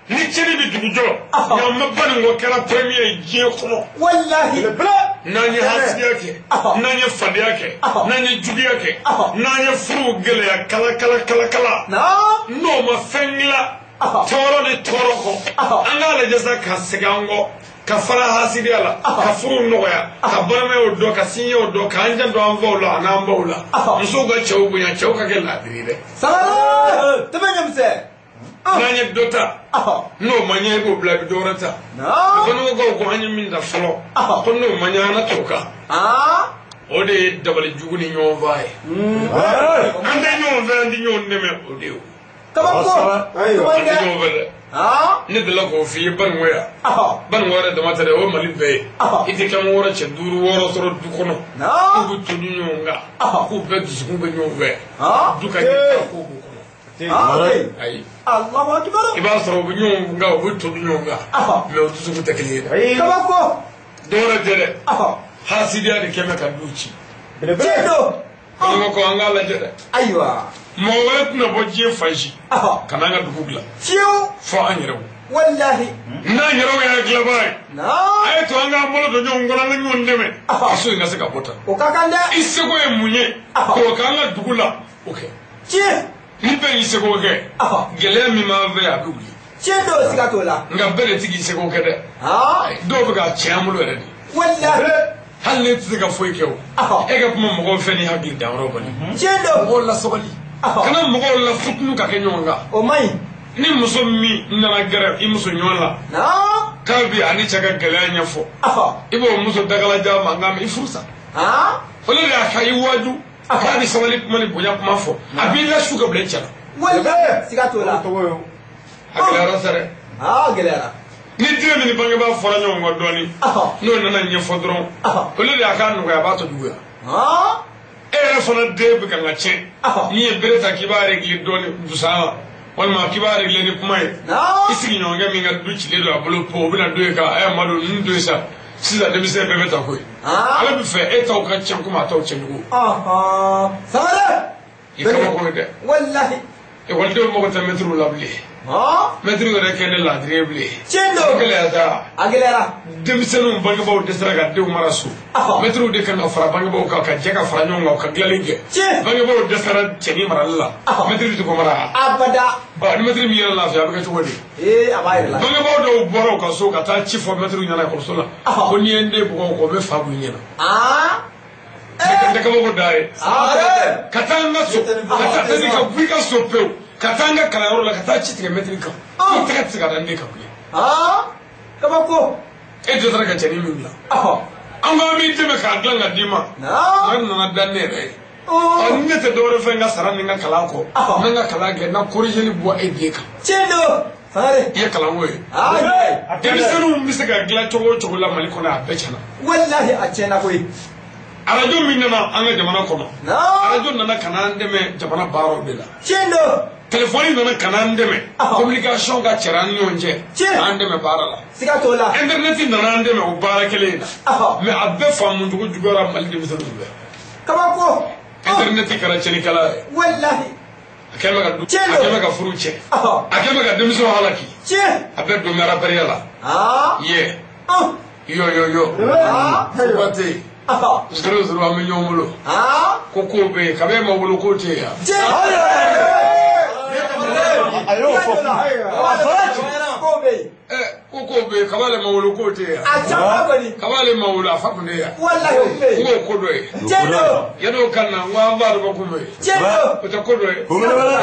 Ni cɛnni bɛ dugu jɔ. Ɲankuma Banikɔ kɛra premier ye diɲɛ kɔnɔ. Walahi. N'an ye hasidiya kɛ. N'an ye fadenya kɛ. N'an ye juguya kɛ. N'an ye furuw gɛlɛya kala kala kala kala. N'o ma fɛn dilan. Tɔɔrɔ ni tɔɔrɔ kɔ. An k'a lajɛ sa ka segin an kɔ. Ka fara hasidiya la. Ka furuw nɔgɔya. Ka balimayaw dɔn, ka sinjiw dɔn, k'an janto an faw la an'an baw la. Musow ka cɛw bonya, cɛw ka kɛ laadiri dɛ. Sabali. Tɛmɛ ɲɛmisɛn. N'an ye dɔ ta. N'o ma ɲɛ i b'o bila i bɛ dɔ wɛrɛ ta. Banikɔkaw ko an ye min ta fɔlɔ. Ko n'o ma ɲɛ an na t'o kan. O de ye dabali jugu ni ɲɔgɔn fa ye. An tɛ ɲɔgɔn fɛ, an tɛ ɲɔgɔn dɛmɛ, o de ye o. Kabako. An tɛ ɲɔgɔn fɛ dɛ. Ne delila k'o f'i ye Banikɔ yan. Banikɔ yɛrɛ dama tɛ dɛ, o ye Mali bɛɛ ye. I tɛ kɛmɛ wɔɔrɔ cɛ duuru wɔɔrɔ sɔrɔ du kɔnɔ. K'u bɛ to ni ɲɔgɔn kan. K'u bɛɛ dusukun bɛ ɲɔgɔn fɛ. Du ka ɲɛ k'o b'u kɔnɔ. Ayi. Allahu akbar. I b'a sɔrɔ u bɛ ɲɔgɔn kan, u bɛ to ni ɲɔgɔn kan. Mais u dusukun tɛ kelen ye dɛ. Kabako. Dɔwɛrɛ tɛ dɛ. Hasidiya de kɛn bɛ ka du ci. Tiɲɛ don. Banikɔ an k'a lajɛ dɛ. Ayiwa. Mɔgɔ wɛrɛ tɛna bɔ diɲɛ fan si. Ka n'an ka dugu dilan. Fiyewu. Fo an yɛrɛw. Walahi. N'an yɛrɛw y'a dilanbaa ye. A ye to an k'an bolo don ɲɔgɔn kɔnɔ, an ka ɲɔgɔn dɛmɛ. Ka so in ka se ka bɔ tan. O ka kan dɛ. I seko ye mun ye. K'o k'an ka dugu la, o kɛ. Tiɲɛ. Ni bɛɛ y'i seko kɛ. Gɛlɛya min b'an fɛ yan a bɛ wuli. Tiɲɛ don, siga t'o la. Nka bɛɛ de ti k'i seko kɛ dɛ. Dɔw bɛ k'a tiɲɛ an bolo yɛrɛ de. Walahi. Hali ne tɛ se ka foyi kɛ o. E ka kuma mɔgɔw fɛ ni hakili danyɔrɔ kɔni. Tiɲɛ don. Mɔgɔw lasabali. Kana mɔgɔw la futunu ka kɛ ɲɔgɔn kan. O man ɲi. Ni muso min nana gɛrɛ i muso ɲɔgɔn la. K'a bi ani cɛ ka gɛlɛya ɲɛfɔ. I b'o muso dagalaja mankan mɛn i furu sa. O de y'a ka i waaju. K'a bɛ sabali kuma ni bonya kuma fɔ. A b'i lasu ka bila i cɛ la. Walahi siga t'o la. A gɛlɛyara sa dɛ. A gɛlɛyara. Ni den min ni bangebaa fɔra ɲɔgɔn kɔ dɔɔnin. N'o nana ɲɛfɔ dɔrɔn. O de y'a k'a nɔgɔya a b'a tɔ juguya. E yɛrɛ fana den bɛ kan ka tiɲɛ. N'i ye bere ta k'i b'a régler dɔɔnin busan walima k'i b'a régler ni kuma ye. I sigiɲɔgɔnkɛ min ka du cilen don a bolo po o bɛna don yen ka ɛ Madu ninnu don yen sa. Sisan denmisɛn bɛɛ bɛ ta koyi. Ale bɛ fɛ e taw ka tiɲɛ komi a taw tiɲɛ cogo. Sabali. I kabako ye dɛ. Walahi. Ekɔlidenw mago tɛ mɛtiriw la bilen. Mɛtiriw yɛrɛ kɛ ne laadiri ye bilen. Tiɲɛ don. A gɛlɛya sa. A gɛlɛyara. Denmisɛnninw bangebaaw dɛsɛra ka denw mara so. Mɛtiriw de kan ka fara bangebaaw kan ka jɛ ka fara ɲɔgɔn kan ka dilanni kɛ. Tiɲɛ. Bangebaaw dɛsɛra cɛnin marali la. Mɛtiri tɛ ko mara. Abada. Ni mɛtiri min yɛrɛ lafiya a bɛ kɛ cogo di? Ee a b'a yɛrɛ la. Bangebaaw dɔw bɔra u ka so ka taa ci fɔ mɛtiriw ɲɛna ekɔliso la. Ko n'i ye n den bugɔ o bɛ fa bɔ i ɲɛna. N tɛ kabako da ye. Ka taa n ka so ka taa ka bɔ i ka so pewu. Ka taa n ka kalanyɔrɔ la ka taa ci tigɛ mɛtiri kan. I tɛgɛ tɛ se ka da ne kan bilen. Kabako. E dɛsɛra ka cɛnin min dilan. An ko an b'i dɛmɛ k'a dilan ka d'i ma. An nana da ne yɛrɛ ye. Ni ne tɛ dɔwɛrɛ fɛ n ka sara ni n ka kalan kɔ. N bɛ n ka kalan kɛ n na corrigeli bɔ e den kan. Tiɲɛ don. Sangare. I ye kalanko ye. Denmisɛnninw bɛ se ka dilan cogo o cogo la Mali kɔnɔ a bɛɛ tiɲɛna. Walahi a tiɲɛna koyi. Arajo min nana an ka jamana kɔnɔ. Arajo nana ka n'an dɛmɛ jamana baaraw de la. Tiɲɛ don. Téléphone nana ka n'an dɛmɛ. Communication ka cɛra an ni ɲɔgɔn cɛ. K'an dɛmɛ baara la. Siga t'o la. Internet nana an dɛmɛ o baara kelen in na. Mais a bɛɛ faamu cogo juguyara Mali denmisɛnninw fɛ. Kabako. Internet kɛra tiɲɛnikɛla ye. Walahi. A kɛlen bɛ ka du. A kɛlen bɛ ka furu tiɲɛ. A kɛlen bɛ ka denmisɛnw halaki. Tiɲɛ. A bɛɛ don bɛ arabariya la. Ye. Yo yo yo. Kuma tɛ yen. Zoro zoro an bɛ ɲɔgɔn bolo. Ko kow bɛ yen kabi e ma wolo ko tɛ yen yan. A y'o fɔ. Ko kow bɛ yen kab'ale ma wolo k'o tɛ yan. A caman kɔni. Kab'ale ma wolo a fa kun tɛ yan. Walahi o bɛ yen. N k'o ko dɔ ye. Tiɲɛ don. Yan'o ka na n ko an fa adama kun bɛ yen. Tiɲɛ don. O tɛ ko dɔ ye.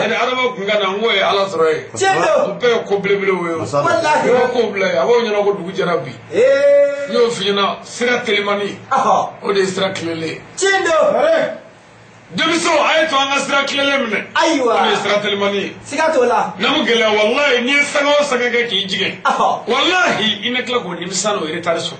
Yanni adama kun ka na n k'o ye Ala sɔrɔ ye. Tiɲɛ don. O bɛɛ ye ko belebelew ye. Walahi. I bɛ kow bila yen a b'aw ɲɛna ko dugu jɛra bi. N y'o f'i ɲɛna sira telimani. O de ye sira tilennen ye. Tiɲɛ don. Denmisɛnw a ye to an ka sira tilennen minɛ. Ayiwa. O de ye sira telimani ye. Siga t'o la. N'a ma gɛlɛya walahi n'i ye sanga o sanga kɛ k'i jigin. Walahi i na tila k'o nimisa n'o retard sɔrɔ.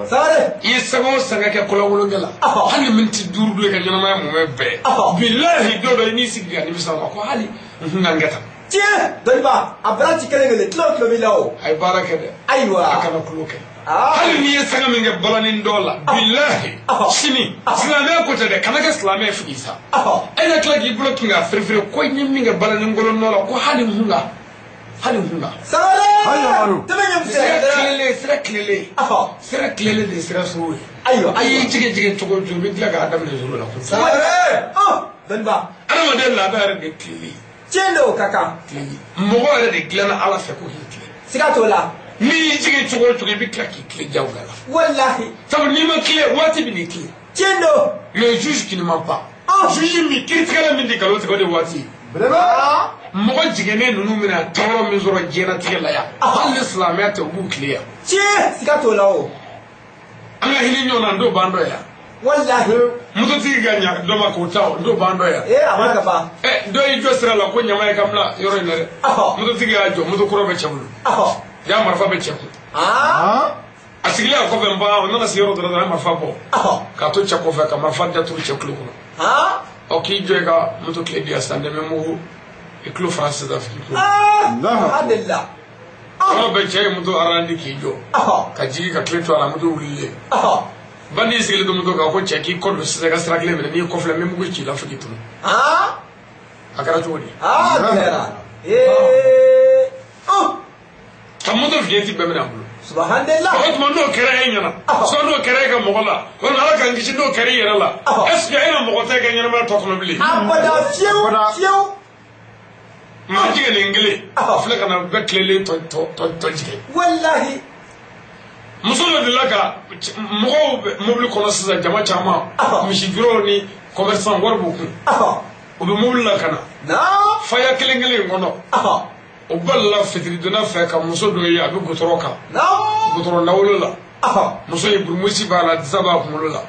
Sangare. I ye sanga o sanga kɛ kolonkolon la. Hali miniti 5 don i ka ɲɛnamaya mumɛ bɛɛ. Bilahi dɔw dɔ i n'i sigi ka nimisa o ma ko hali n ka n kɛ tan. Tiɲɛ dɔnniba a bara ci kelen kelen kilo kilo b'i la o. A ye baara kɛ dɛ. Ayiwa. A kana kulo kɛ. Hali n'i ye sanga min kɛ balanin dɔ la. Bilahi sini silamɛya ko tɛ dɛ kana kɛ silamɛ ye fili sa. E na tila k'i bolo kin ka firifiri ko n ye min kɛ balanin kolon dɔ la ko hali n kun ka hali n kun ka. Sangare. Tɛmɛ ɲɛ sira sira tilelen. Sira tilelen de ye sira sugu ye. Ayiwa. A y'i jigin jigin cogo o cogo i bɛ tila k'a daminɛ zoro la. Sangare. Dɔnniba. Adamaden laada yɛrɛ de ye tilelen. Tiɲɛ don o ka kan. Mɔgɔ yɛrɛ de dilanna Ala fɛ ko k'i tilen. Siga t'o la. N'i y'i jigin cogo o cogo i bɛ tila k'i tilen diyagoya la. Walahi. Sabu n'i ma tilen waati bɛ n'i tilen. Tiɲɛ don. Le juge qui ne ment pas. Juge min kiiritigɛla min tɛ nkalon tigɛ o de waati. Mɔgɔ jiginnen ninnu bɛna tɔɔrɔ min sɔrɔ diɲɛlatigɛ la yan. Hali ni silamɛya tɛ u b'u tilen yan. Tiɲɛ siga t'o la o. An ka hinɛ ɲɔgɔn na n t'o ban dɔ yan. Walahi. Mototigi ka ɲa dɔ ma k'o ta o n'o ban dɔ yan. Ee a ma ka ban. Dɔ y'i jɔ sira la ko ɲama ye ka bila yɔrɔ in na dɛ. Mototigi y'a jɔ moto kura bɛ cɛ bolo. Ja marifa bɛ cɛ kun. A sigilen a kɔfɛ n ba o nana se yɔrɔ dɔ la dɔrɔn a ye marifa bɔ. K'a to cɛ kɔfɛ ka marifa datugu cɛ tulo kɔnɔ. Ɔ k'i jɔ i ka moto tile di yan sisan dɛmɛ mugu i tulo fara sisan f'i tulo. Alhamdulillah. Yɔrɔ bɛɛ cɛ ye moto arandi k'i jɔ. Ka jigin ka tile to a la moto wulilen. Bandi sigilen don moto kan ko cɛ k'i kɔ don sisan i ka sira kelen minɛ n'i kɔfilɛ n bɛ mugu ci i la fo k'i tunu. A kɛra cogo di? A gɛlɛyara. Ka moto fiɲɛ ti bɛɛ minɛ a bolo. Subhanallah. O tuma n'o kɛra e ɲɛna. Sɔ n'o kɛra e ka mɔgɔ la. Walima Ala k'an kisi n'o kɛra i yɛrɛ la. Est ce que e na mɔgɔ tɛ e ka ɲɛnamaya tɔ kɔnɔ bilen? Abada fiyewu fiyewu. Maa jiginnen kelen. Filɛ ka na bɛɛ tilelen tɔ jigin. Walahi. Muso dɔ delila ka mɔgɔw bɛ mobili kɔnɔ sisan jama caman misijuraw ni commerçant wari b'u kun u bɛ mobili la ka na faya kelen kelen in kɔnɔ o balila fitiridonna fɛ ka muso dɔ ye a bɛ gutɔrɔ kan gutɔrɔ lawolo la muso in burumusi b'a la disa b'a kunkolo la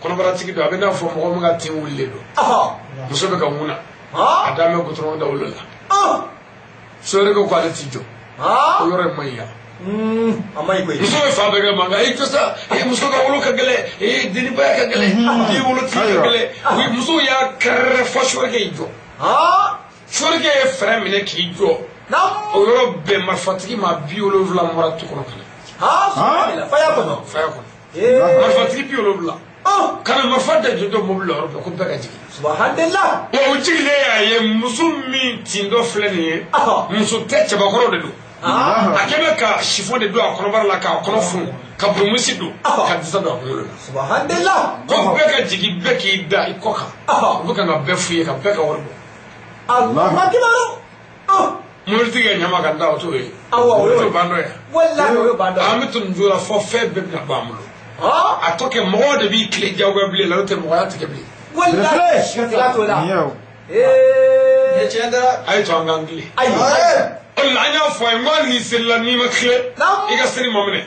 kɔnɔbaratigi don a bɛ n'a fɔ mɔgɔ min ka tin wulilen don muso bɛ ka ŋuna a dalen bɛ gutɔrɔ dawolo la sori ko k'ale t'i jɔ o yɔrɔ in man ɲi yan. A ma ɲi koyi. Muso bɛ fan bɛɛ kɛ mankan e jɔ sa e muso ka wolo ka gɛlɛn e denibaya ka gɛlɛn den wolotigi ka gɛlɛn muso y'a kɛrɛ fɔ sɔrɔkɛ y'i jɔ. Sɔrɔkɛ ye fɛɛrɛ minɛ k'i jɔ. O yɔrɔ bɛɛ marifatigi maa 70 mɔra tu kɔnɔ ka na. Faya kɔnɔ. Faya kɔnɔ. Marifatigi 70. Ka na marifa da jɔ mobili la yɔrɔ bɛɛ ko bɛɛ ka jigin. Subhanallah. Wa o jiginnen y'a ye muso min tintɔ filɛ nin ye. Muso tɛ cɛbakɔrɔ de don. A kɛlen ka chiffon de don a kɔnɔbara la k'a kɔnɔ funu ka burumusi don ka disa don a kunkolo la. Subhanallah. Ko bɛɛ ka jigin bɛɛ k'i da i kɔ kan. U bɛ ka na bɛɛ f'u ye ka bɛɛ ka wari bɔ. Allahu akbar. Mobilitigi ka ɲama ka da o t'o ye. Awɔ o y'o ban dɔ ye. Walahi o y'o ban dɔ ye. An bɛ to nin cogo la fɔ fɛn bɛɛ bɛna ban an bolo. A tɔ kɛ mɔgɔw de b'i tile diyagoya bilen la n'o tɛ mɔgɔya tigɛ bilen. Walahi siga t'o la. Ee. Tiɲɛ dɛ. A ye to an k'an tilen. Ayi. O la an y'a fɔ a ye n ko hali n'i selila n'i ma tile i ka seli ma minɛ.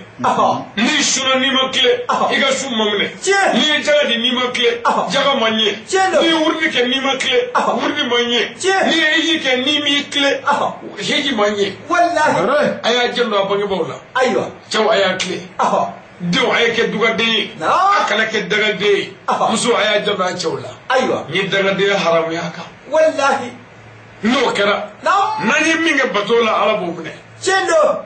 N'i sunna n'i ma tile i ka sun ma minɛ. N'i ye jaga di n'i ma tile jaga ma ɲɛ. N'i ye wurudi kɛ n'i ma tile wurudi ma ɲɛ. N'i ye hiji kɛ n'i m'i tile hiji ma ɲɛ. Walahi. A y'a jɛ don a bangebaaw la. Ayiwa. Cɛw a y'a tile. Denw a ye kɛ dugaden ye. A kana kɛ dagaden ye. Muso a y'a jɛ don a cɛw la. Ayiwa. N ye dagadenya haramuya a kan. Walahi. N'o kɛra n'an ye min kɛ bato la Ala b'o minɛ. Tiɲɛ don.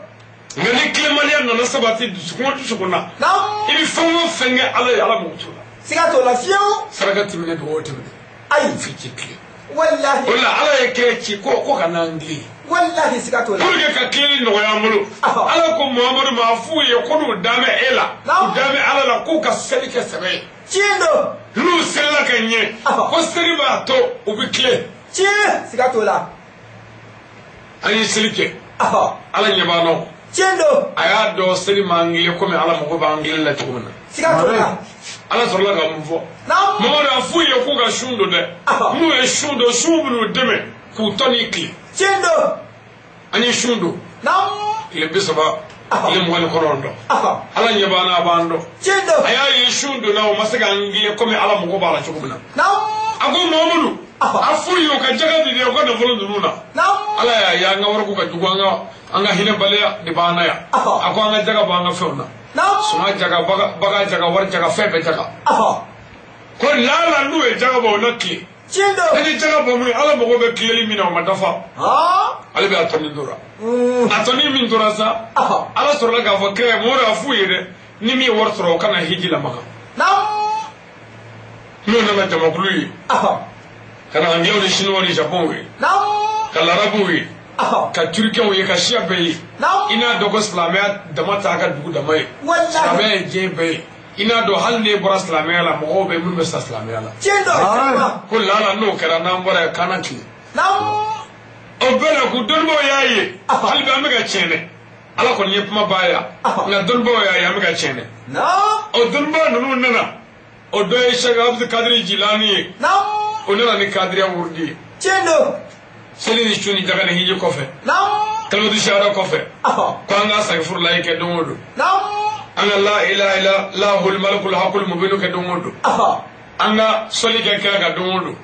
Nka ni tilenbaliya nana sabati dusukun o dusukun na. I bɛ fɛn o fɛn kɛ Ala ye Ala m'o t'o la. Siga t'o la fiyewu. Saraka ti minɛ dugawu ti minɛ. Ayi. F'i k'i tilen. Walahi. O la Ala ye kira ci ko ka n'an tilen. Walahi siga t'o la. Pour que ka tilenni nɔgɔya an bolo. Ala ko Muhamadu ma a f'u ye ko n'u dan bɛ e la. U dan bɛ Ala la k'u ka seli kɛ sɛbɛ ye. Tiɲɛ don. N'u selila ka ɲɛ. Ko seli b'a to u bɛ tilen. Tiɲɛ siga t'o la. An ye seli kɛ. Ala ɲɛ b'an na. Tiɲɛ don. A y'a dɔn seli m'an tilen komi Ala mago b'an tilen la cogo min na. Siga t'o la. Ala sɔrɔla ka mun fɔ. Mamadu a f'u ye k'u ka sun don dɛ. N'u ye sun don sun b'u dɛmɛ k'u tɔ n'i tilen. Tiɲɛ don. An ye sun don. Tile 30. Tile 29. Ala ɲɛ b'an na a b'an dɔn. Tiɲɛ don. A y'a ye sun donna o ma se k'an tilen komi Ala mago b'a la cogo min na. A ko Mamadu. A f'u ye u ka jaga di dɛ u ka nafolo ninnu na. Ala y'a ye an ka wariko ka jugu an ka hinɛbaliya de b'an na yan. A ko an ka jaga bɔ an ka fɛnw na. Suma jaga bagan jaga wari jaga fɛn bɛɛ jaga. Ko lala n'u ye jaga bɔ o na tile. Tiɲɛ don. E ni jaga bɔ mun Ala mago bɛ tileli min na o ma dafa. Ale bɛ a tɔni tora. A tɔni min tora sa. Ala sɔrɔla k'a fɔ kira ye mɔgɔ y'a f'u ye dɛ ni min ye wari sɔrɔ o kana hiji la Maka. N'o nana jamakulu ye. Ka na Anglais ni Chinois ni Japon ye. Ka Larabuw ye. Ka Turkiw ye ka siya bɛɛ ye. I n'a dɔn ko silamɛya dama t'a ka dugu dama ye. Silamɛya ye diɲɛ bɛɛ ye. I n'a dɔn hali n'e bɔra silamɛya la mɔgɔw bɛ minnu bɛ sa silamɛya la. Tiɲɛ don. Ko lala n'o kɛra n'an bɔra yan k'an na tilen. O bɛɛ la k'u dɔnnibaaw y'a ye. Hali bi an bɛ ka tiɲɛ dɛ. Ala kɔni ye kuma ba yan. Nka dɔnnibaaw y'a ye an bɛ ka tiɲɛ dɛ. O dɔnnibaa ninnu nana. O dɔ ye Sɛki Abdul Kadiri Jilani ye. O nana ni kadiriya wurudi ye. Tiɲɛ don. Seli ni su ni jaga ni hiji kɔfɛ. Kalimatu shahada kɔfɛ. Ko an ka sagifurulayi kɛ don o don. An ka la ilaha illa lahul malikul hakul mubinu kɛ don o don. An ka sɔli kɛ kira kan don o don.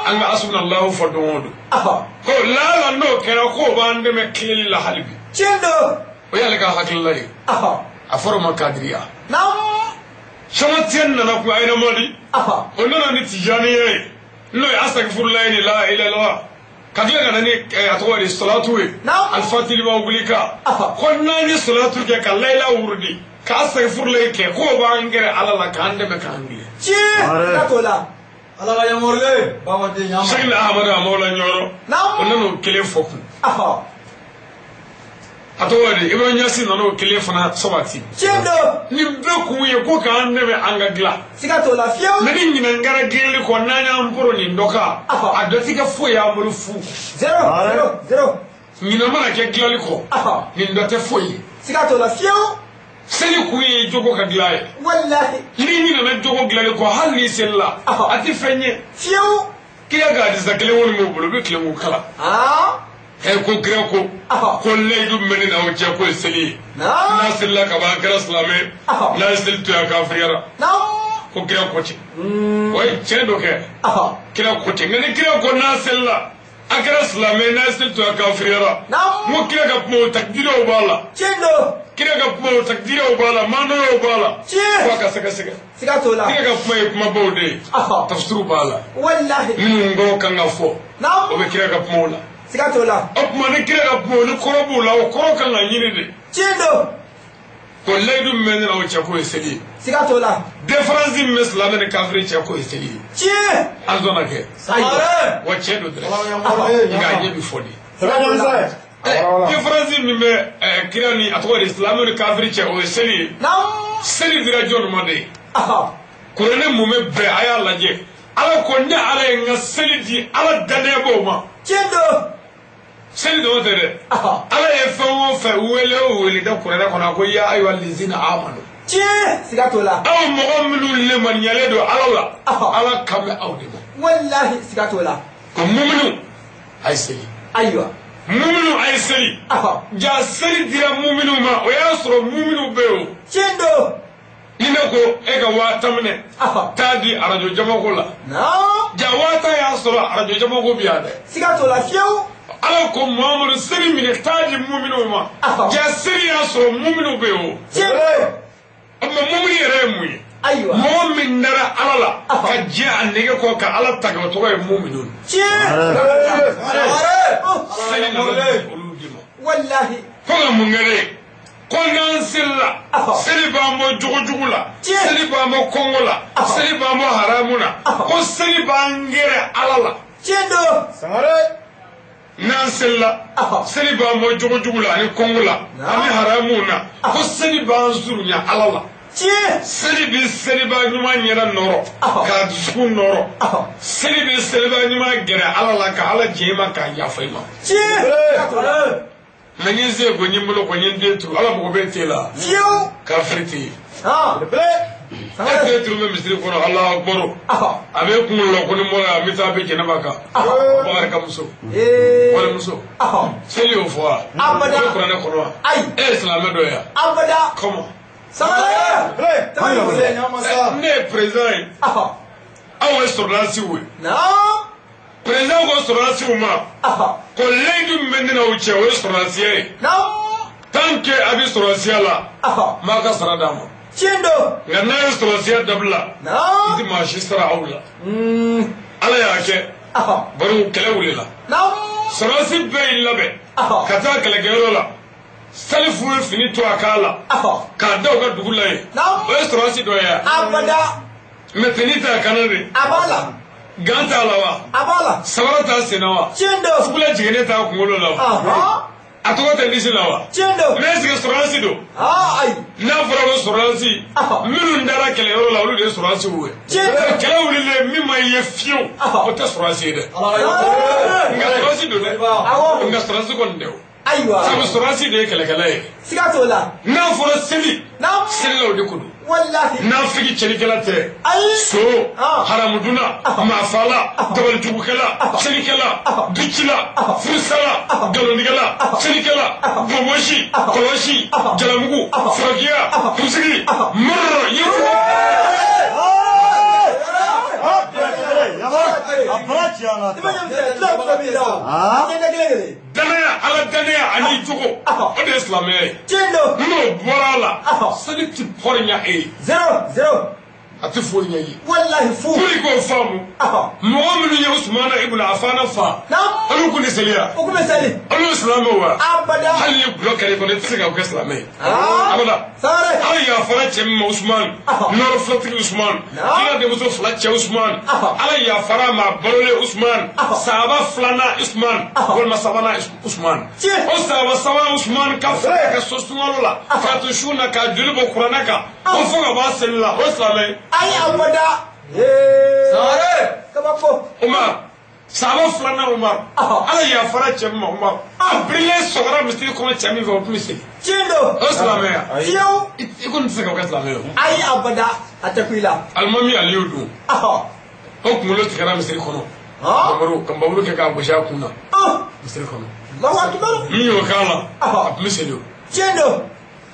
An ka asubunallahu fɔ don o don. Ko laala n'o kɛra k'o b'an dɛmɛ tileli la hali bi. Tiɲɛ don. O y'ale ka hakilila ye. A fɔra o ma kadiriya. Sɛmatiɲɛ nana kun Ayinamadi. O nana ni tijaniya ye. N'o ye asagifurulayi ni la ilaha illallah. Ka tila ka na ni a tɔgɔ de salatu ye. Alifatiliba wuli ka. Ko n'an ye salatu kɛ ka layila wurudi. K'a sagifurulayi kɛ k'o b'an gɛrɛ Ala la k'an dɛmɛ k'an gɛrɛ. Tiɲɛ. T'o la. Ala ka yamaruya babaden ɲama. Sɛki Ahamadu Amawula Ɲɔrɔ. O nana o kelen fɔ kun. A tɔgɔ de Ibrahima Ɲasi nana o kelen fana sabati. Tiɲɛ don. Nin bɛɛ kun ye ko k'an dɛmɛ an ka dilan. Siga t'o la fiyewu. Mɛ ni ɲinɛ kɛra dilanli kɔ n'an y'an bolo nin dɔ kan. A dɔ ti kɛ foyi y'an bolo fu. 0 0 0. Ɲinɛ mana kɛ dilanli kɔ. Nin dɔ tɛ foyi ye. Siga t'o la fiyewu. Seli kun ye jogo ka dilan ye. Walahi. N'i ɲinɛna jogo dilanli kɔ hali n'i selila. A ti fɛn ye. Fiyewu. Kira ka hadisa kelen kɔni b'o bolo u bɛ tilen k'o kalan. Ko kira ko ko layidu min bɛ ne n'aw cɛ k'o ye seli ye. N'a selila ka ban a kɛra silamɛ. N'a ye seli to yen a kafiriyara. Ko kira ko ten. O ye tiɲɛ dɔ kɛ. Kira ko ten nka ni kira ko n'a selila a kɛra silamɛ n'a ye seli to yen a kafiriyara. N ko kira ka kuma o takidiraw b'a la. Tiɲɛ don. Kira ka kuma o takidiraw b'a la maanaw b'a la. Tiɲɛ. F'a ka sɛgɛsɛgɛ. Siga t'o la. Kira ka kuma ye kumabaw de ye. Tafsiriw b'a la. Walahi. Minnu kɔrɔ kan ka fɔ. O bɛ kira ka kumaw la. Siga t'o la. O tuma ni kira ka kuma ni kɔrɔ b'o la o kɔrɔ kan ka ɲini de. Tiɲɛ don. Ko layidu min bɛ ne n'aw cɛ k'o ye seli ye. Siga t'o la. Différence min bɛ silamɛ ni kafiri cɛ k'o ye seli ye. Tiɲɛ. An sɔnna kɛ. Wa tiɲɛ don dɛ. Nka a ɲɛ bɛ fɔ de. Différence min bɛ kira ni a tɔgɔ de silamɛ ni kafiri cɛ o ye seli ye. Seli dira jɔn ma de. Kuranɛ mun bɛ bɛn a y'a lajɛ. Ala ko ne Ala ye n ka seli di Ala danaya b'o ma. Tiɲɛ don. Seli dɔrɔn tɛ dɛ. Ala ye fɛn o fɛn wele o wele da kuranɛ kɔnɔ a ko ya ayiwa lezina amanu. Tiɲɛ. Siga t'o la. Aw mɔgɔ minnu lemaniyalen don Ala la. Ala kan bɛ aw de ma. Walahi siga t'o la. Ko muminu a ye seli. Ayiwa. Muminu a ye seli. Ja seli dira muminu ma o y'a sɔrɔ muminu bɛ yen o. Tiɲɛ don. Ni ne ko e ka 10,000 minɛ. Taa di arajo jamako la. Ja 10,000 y'a sɔrɔ arajo jamako bi yan dɛ. Siga t'o la fiyewu. Ala ko Muhamadu seli minɛ taa di muminu ma. Ja seli y'a sɔrɔ muminu bɛ yen o. Tiɲɛ don. O tuma muminu yɛrɛ ye mun ye. Ayiwa. Mɔgɔ min nara Ala la. Ka jɛ a nege kɔ ka Ala ta kɛ o tɔgɔ ye muminu. Tiɲɛ. Seli nana di olu de ma. Walahi. Ko ka mun kɛ ne? Ko n'an selila. Seli b'an bɔ jogojugu la. Seli b'an bɔ kɔngɔ la. Seli b'an bɔ haramu na. Ko seli b'an gɛrɛ Ala la. Tiɲɛ don. N'an selila. Seli b'an bɔ jogojugu la ani kɔngɔ la ani haramu na. Ko seli b'an surunya Ala la. Tiɲɛ. Seli bɛ seliba ɲuman ɲɛda nɔrɔ. K'a dusukun nɔrɔ. Seli bɛ seliba ɲuman gɛrɛ Ala la ka Ala jɛ i ma k'a yafa i ma. Tiɲɛ. Mɛ n ye se ko n ye n bolo ko n ye n den turu Ala mago bɛ t'e la. Fiyewu. Kafiri tɛ yen. E den turu bɛ misiri kɔnɔ Alahu akibaru. A bɛ kunkolo la ko ni n bɔra yan n bɛ taa bɛ jɛnɛba kan. Bakari ka muso. Walimuso. Seli y'o fɔ wa. Abada. O bɛ kuranɛ kɔnɔ wa. Ayi. E ye silamɛ dɔ ye wa. Abada. Comment. Sangare. Ne ye président ye. Aw ye sɔrɔdasiw ye. Président ko sɔrɔdasiw ma. Ko layidu min bɛ ne n'aw cɛ o ye sɔrɔdasiya ye. Tant que a bɛ sɔrɔdasiya la. M'a ka sara d'a ma. Tiɲɛ don. Nka n'a ye sɔrɔdasiya dabila. N tɛ maa si sara aw la. Ala y'a kɛ. Bari kɛlɛ wulila. Sɔrɔdasi bɛɛ y'i labɛn ka taa kɛlɛkɛyɔrɔ la. Salifu ye fini to a kan la k'a da u ka dugu la yen. O ye sɔrɔdasi dɔ ye wa? Abada. Mɛ fini t'a kan na de. A b'a la. Gan t'a la wa? A b'a la. Sabara t'a sen na wa? Tiɲɛ don. Fugulan jiginnen t'a kunkolo la wa? A tɔgɔ tɛ lisi la wa? Tiɲɛ don. Mais est ce que sɔrɔdasi don? Ayi. N'a fɔra ko sɔrɔdasi, minnu dara kɛlɛyɔrɔ la olu de ye sɔrɔdasiw ye. Tiɲɛ don. Kɛlɛ wulilen min ma ye fiyewu, o tɛ sɔrɔdasi ye dɛ. Nka sɔrɔdasi don dɛ. Awɔ. Nka sɔrɔdasi kɔni tɛ o. Ayiwa. Sabu sɔrɔdasi de ye kɛlɛkɛla ye. Siga t'o la. N'a fɔra seli, selilaw de ko don. Walahi. Nafigi cɛlikɛla tɛ. Ayi. So, haramudunna, maafala, dabalijugukɛla, cɛlikɛla, ducila, furusala, nkalontigɛla, cɛlikɛla, bɔnbɔnsi, kɔlɔsi, jalamugu, furakiya, kunsigi, mɔrɔ, yiri. Danaya, ala danaya ani jogo, o de ye silamɛya ye. N'o bɔra a la, seli ti pɔri ɲɛ e ye. 0-0. A tɛ foyi ɲɛ i ye. Walahi fu. Pour k'o faamu, mɔgɔ minnu ye Usumana ibn Affana fa, olu kun tɛ seli wa? O kun bɛ seli. Olu ye silamɛw wa? Abada. Hali ni gulɔ kɛra i kɔnɔ, i tɛ se ka kɛ silamɛ ye. Abada. Sare. Ala yafara cɛ min ma Usumani, nɔrɔ filatigi Usumani, kira denmuso fila cɛ Usumani, Ala yafara ma balolen Usumani, sahaba filanan Usumani, walima sabanan Usumani. O sahaba sabanan Usumani ka fila ka so sunkalo la, k'a to su na k'a joli bɔ kuranɛ kan, ko fo ka bɔ a seli la, o ye silamɛ ye. Ayi abada. Sare. Kabako. Umar, sahaba filanan Umar, Ala yafara cɛ min ma Umar, a birilen sɔgɔra misiri kɔnɔ cɛ min fɛ o tun bɛ seli. Tiɲɛ don. O ye silamɛ ye. Fiyewu. I kɔni tɛ se ka kɛ silamɛ ye o. Ayi abada a tɛ ku i la. Alimami Aliyu dun, o kunkolo tigɛra misiri kɔnɔ. Ka nbaburu kɛ k'a gosi a kun na. Misiri kɔnɔ. Allahu akbar. Min y'o k'a la, a tun bɛ seli o. Tiɲɛ don.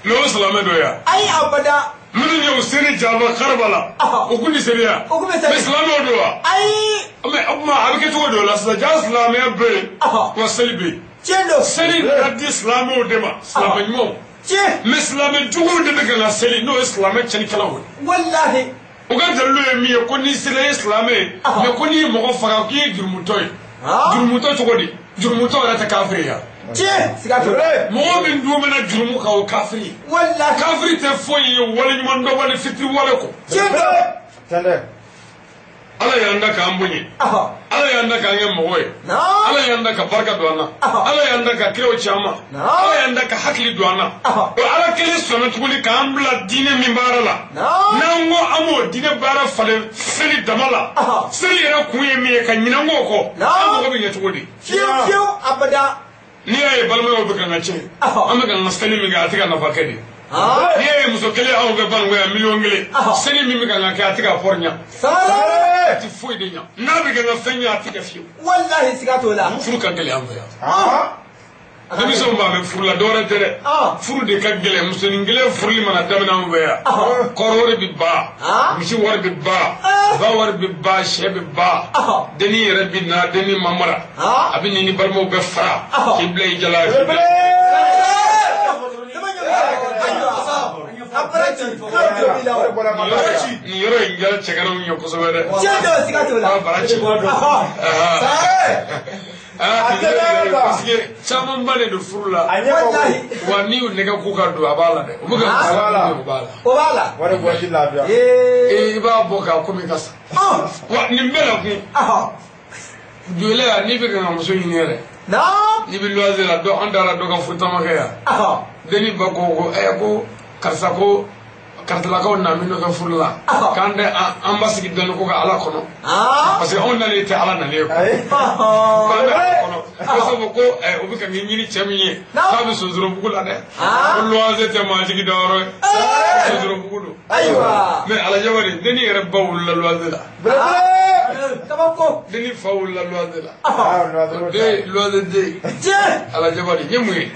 Mais o silamɛ dɔ ye wa? Ayi abada. Minnu ye u seli jaba kariba la, o kun tɛ seli ya? O kun bɛ seli. Mais silamɛw don wa? Ayi. Mais o tuma a bɛ kɛ cogo dɔ la sisan, ja silamɛya bɛ yen, wa seli bɛ yen. Tiɲɛ don. Seli nana di silamɛw de ma, silamɛ ɲumanw. Tiɲɛ. Mais silamɛ juguw de bɛ ka na seli, n'o ye silamɛ cɛnnikɛlaw ye. Walahi. O ka dalilu ye min ye, ko n'i sera i ye silamɛ ye, mais ko n'i ye mɔgɔ faga k'i ye jurumutɔ ye. Jurumutɔ cogo di? Jurumutɔ yɛrɛ tɛ kafiri ye. Tiɲɛ. Siga t'o la. Mɔgɔ min dun bɛna jurumu kan o kafiri ye. Walahi. Kafiri tɛ foyi ye waleɲuman dɔn wali fitiriwale kɔ. Tiɲɛ don. Ala y'an da k'an bonya. Ala y'an da k'an kɛ mɔgɔ ye. Ala y'an da ka barika don an na. Ala y'an da ka kiraw ci an ma. Ala y'an da ka hakili don an na. O Ala kelen sɔnna tuguni k'an bila diinɛ min baara la. N'an ko an b'o diinɛ baara falen seli dama la. Seli yɛrɛ kun ye min ye ka ɲinɛ o kɔ. An mago bɛ ɲɛ cogo di? Fiyewu fiyewu abada. N'i y'a ye balimayaw bɛ kan ka tiɲɛ, an bɛ kan ka seli min kɛ a tɛ ka nafa kɛ de. N'i y'a ye muso kelen anw fɛ Banikɔ yan 1,000,000 seli min bɛ kan ka kɛ a tɛ ka fɔri ɲɛ. Sare. A tɛ foyi de ɲɛ. N'a bɛ kan ka fɛn ɲɛ a tɛ kɛ fiyewu. Walahi siga t'o la. Furu ka gɛlɛn an fɛ yan. Denmisɛnw b'a mɛn furu la dɔwɛrɛ tɛ dɛ. Furu de ka gɛlɛn, musonin kelen furuli mana daminɛ anw fɛ yan. Kɔɔri wari bɛ ban, misi wari bɛ ban, ba wari bɛ ban, sɛ bɛ ban. Dennin yɛrɛ bɛ na, dennin ma mara. A bɛ n'i balimaw bɛɛ fara k'i bila i jala. Nin yɔrɔ in kɛra cɛganaw ye kosɛbɛ dɛ. Tiɲɛ don, siga t'o la. Bara ci. Parce que camanba de don furu la. Wa n'i y'u nɛgɛ k'u ka don a b'a la dɛ. U bɛ ka o b'a la. O b'a la. Wari bɔsi lafiya. I b'a bɔ k'a komi ka sa. Wa nin bɛɛ la kun. Joli la n'i bɛ ka muso ɲini yɛrɛ. N'i bɛ luwanse la dɔ an taara dɔ ka furutama kɛ yan. Denni ba ko ko karisa ko karisalakaw na min nɔfɛ furu la k'an tɛ an ba sigi dɔɔni ko ka Ala kɔnɔ. Parce que anw nalen tɛ Ala nalen ye quoi. K'an bɛ Ala kɔnɔ. Ko sabu ko u bɛ ka ɲini cɛ min ye k'a bɛ Sonsorobugu la dɛ. Ko luwanse tɛ maa jigi dayɔrɔ ye. Sonsorobugu don. Ayiwa. Mais Alajaba de denni yɛrɛ ba wulila luwanse la. Kabako. Denni fa wulila luwanse la. Den luwanse den. Tiɲɛ. Alajaba de n ye mun ye?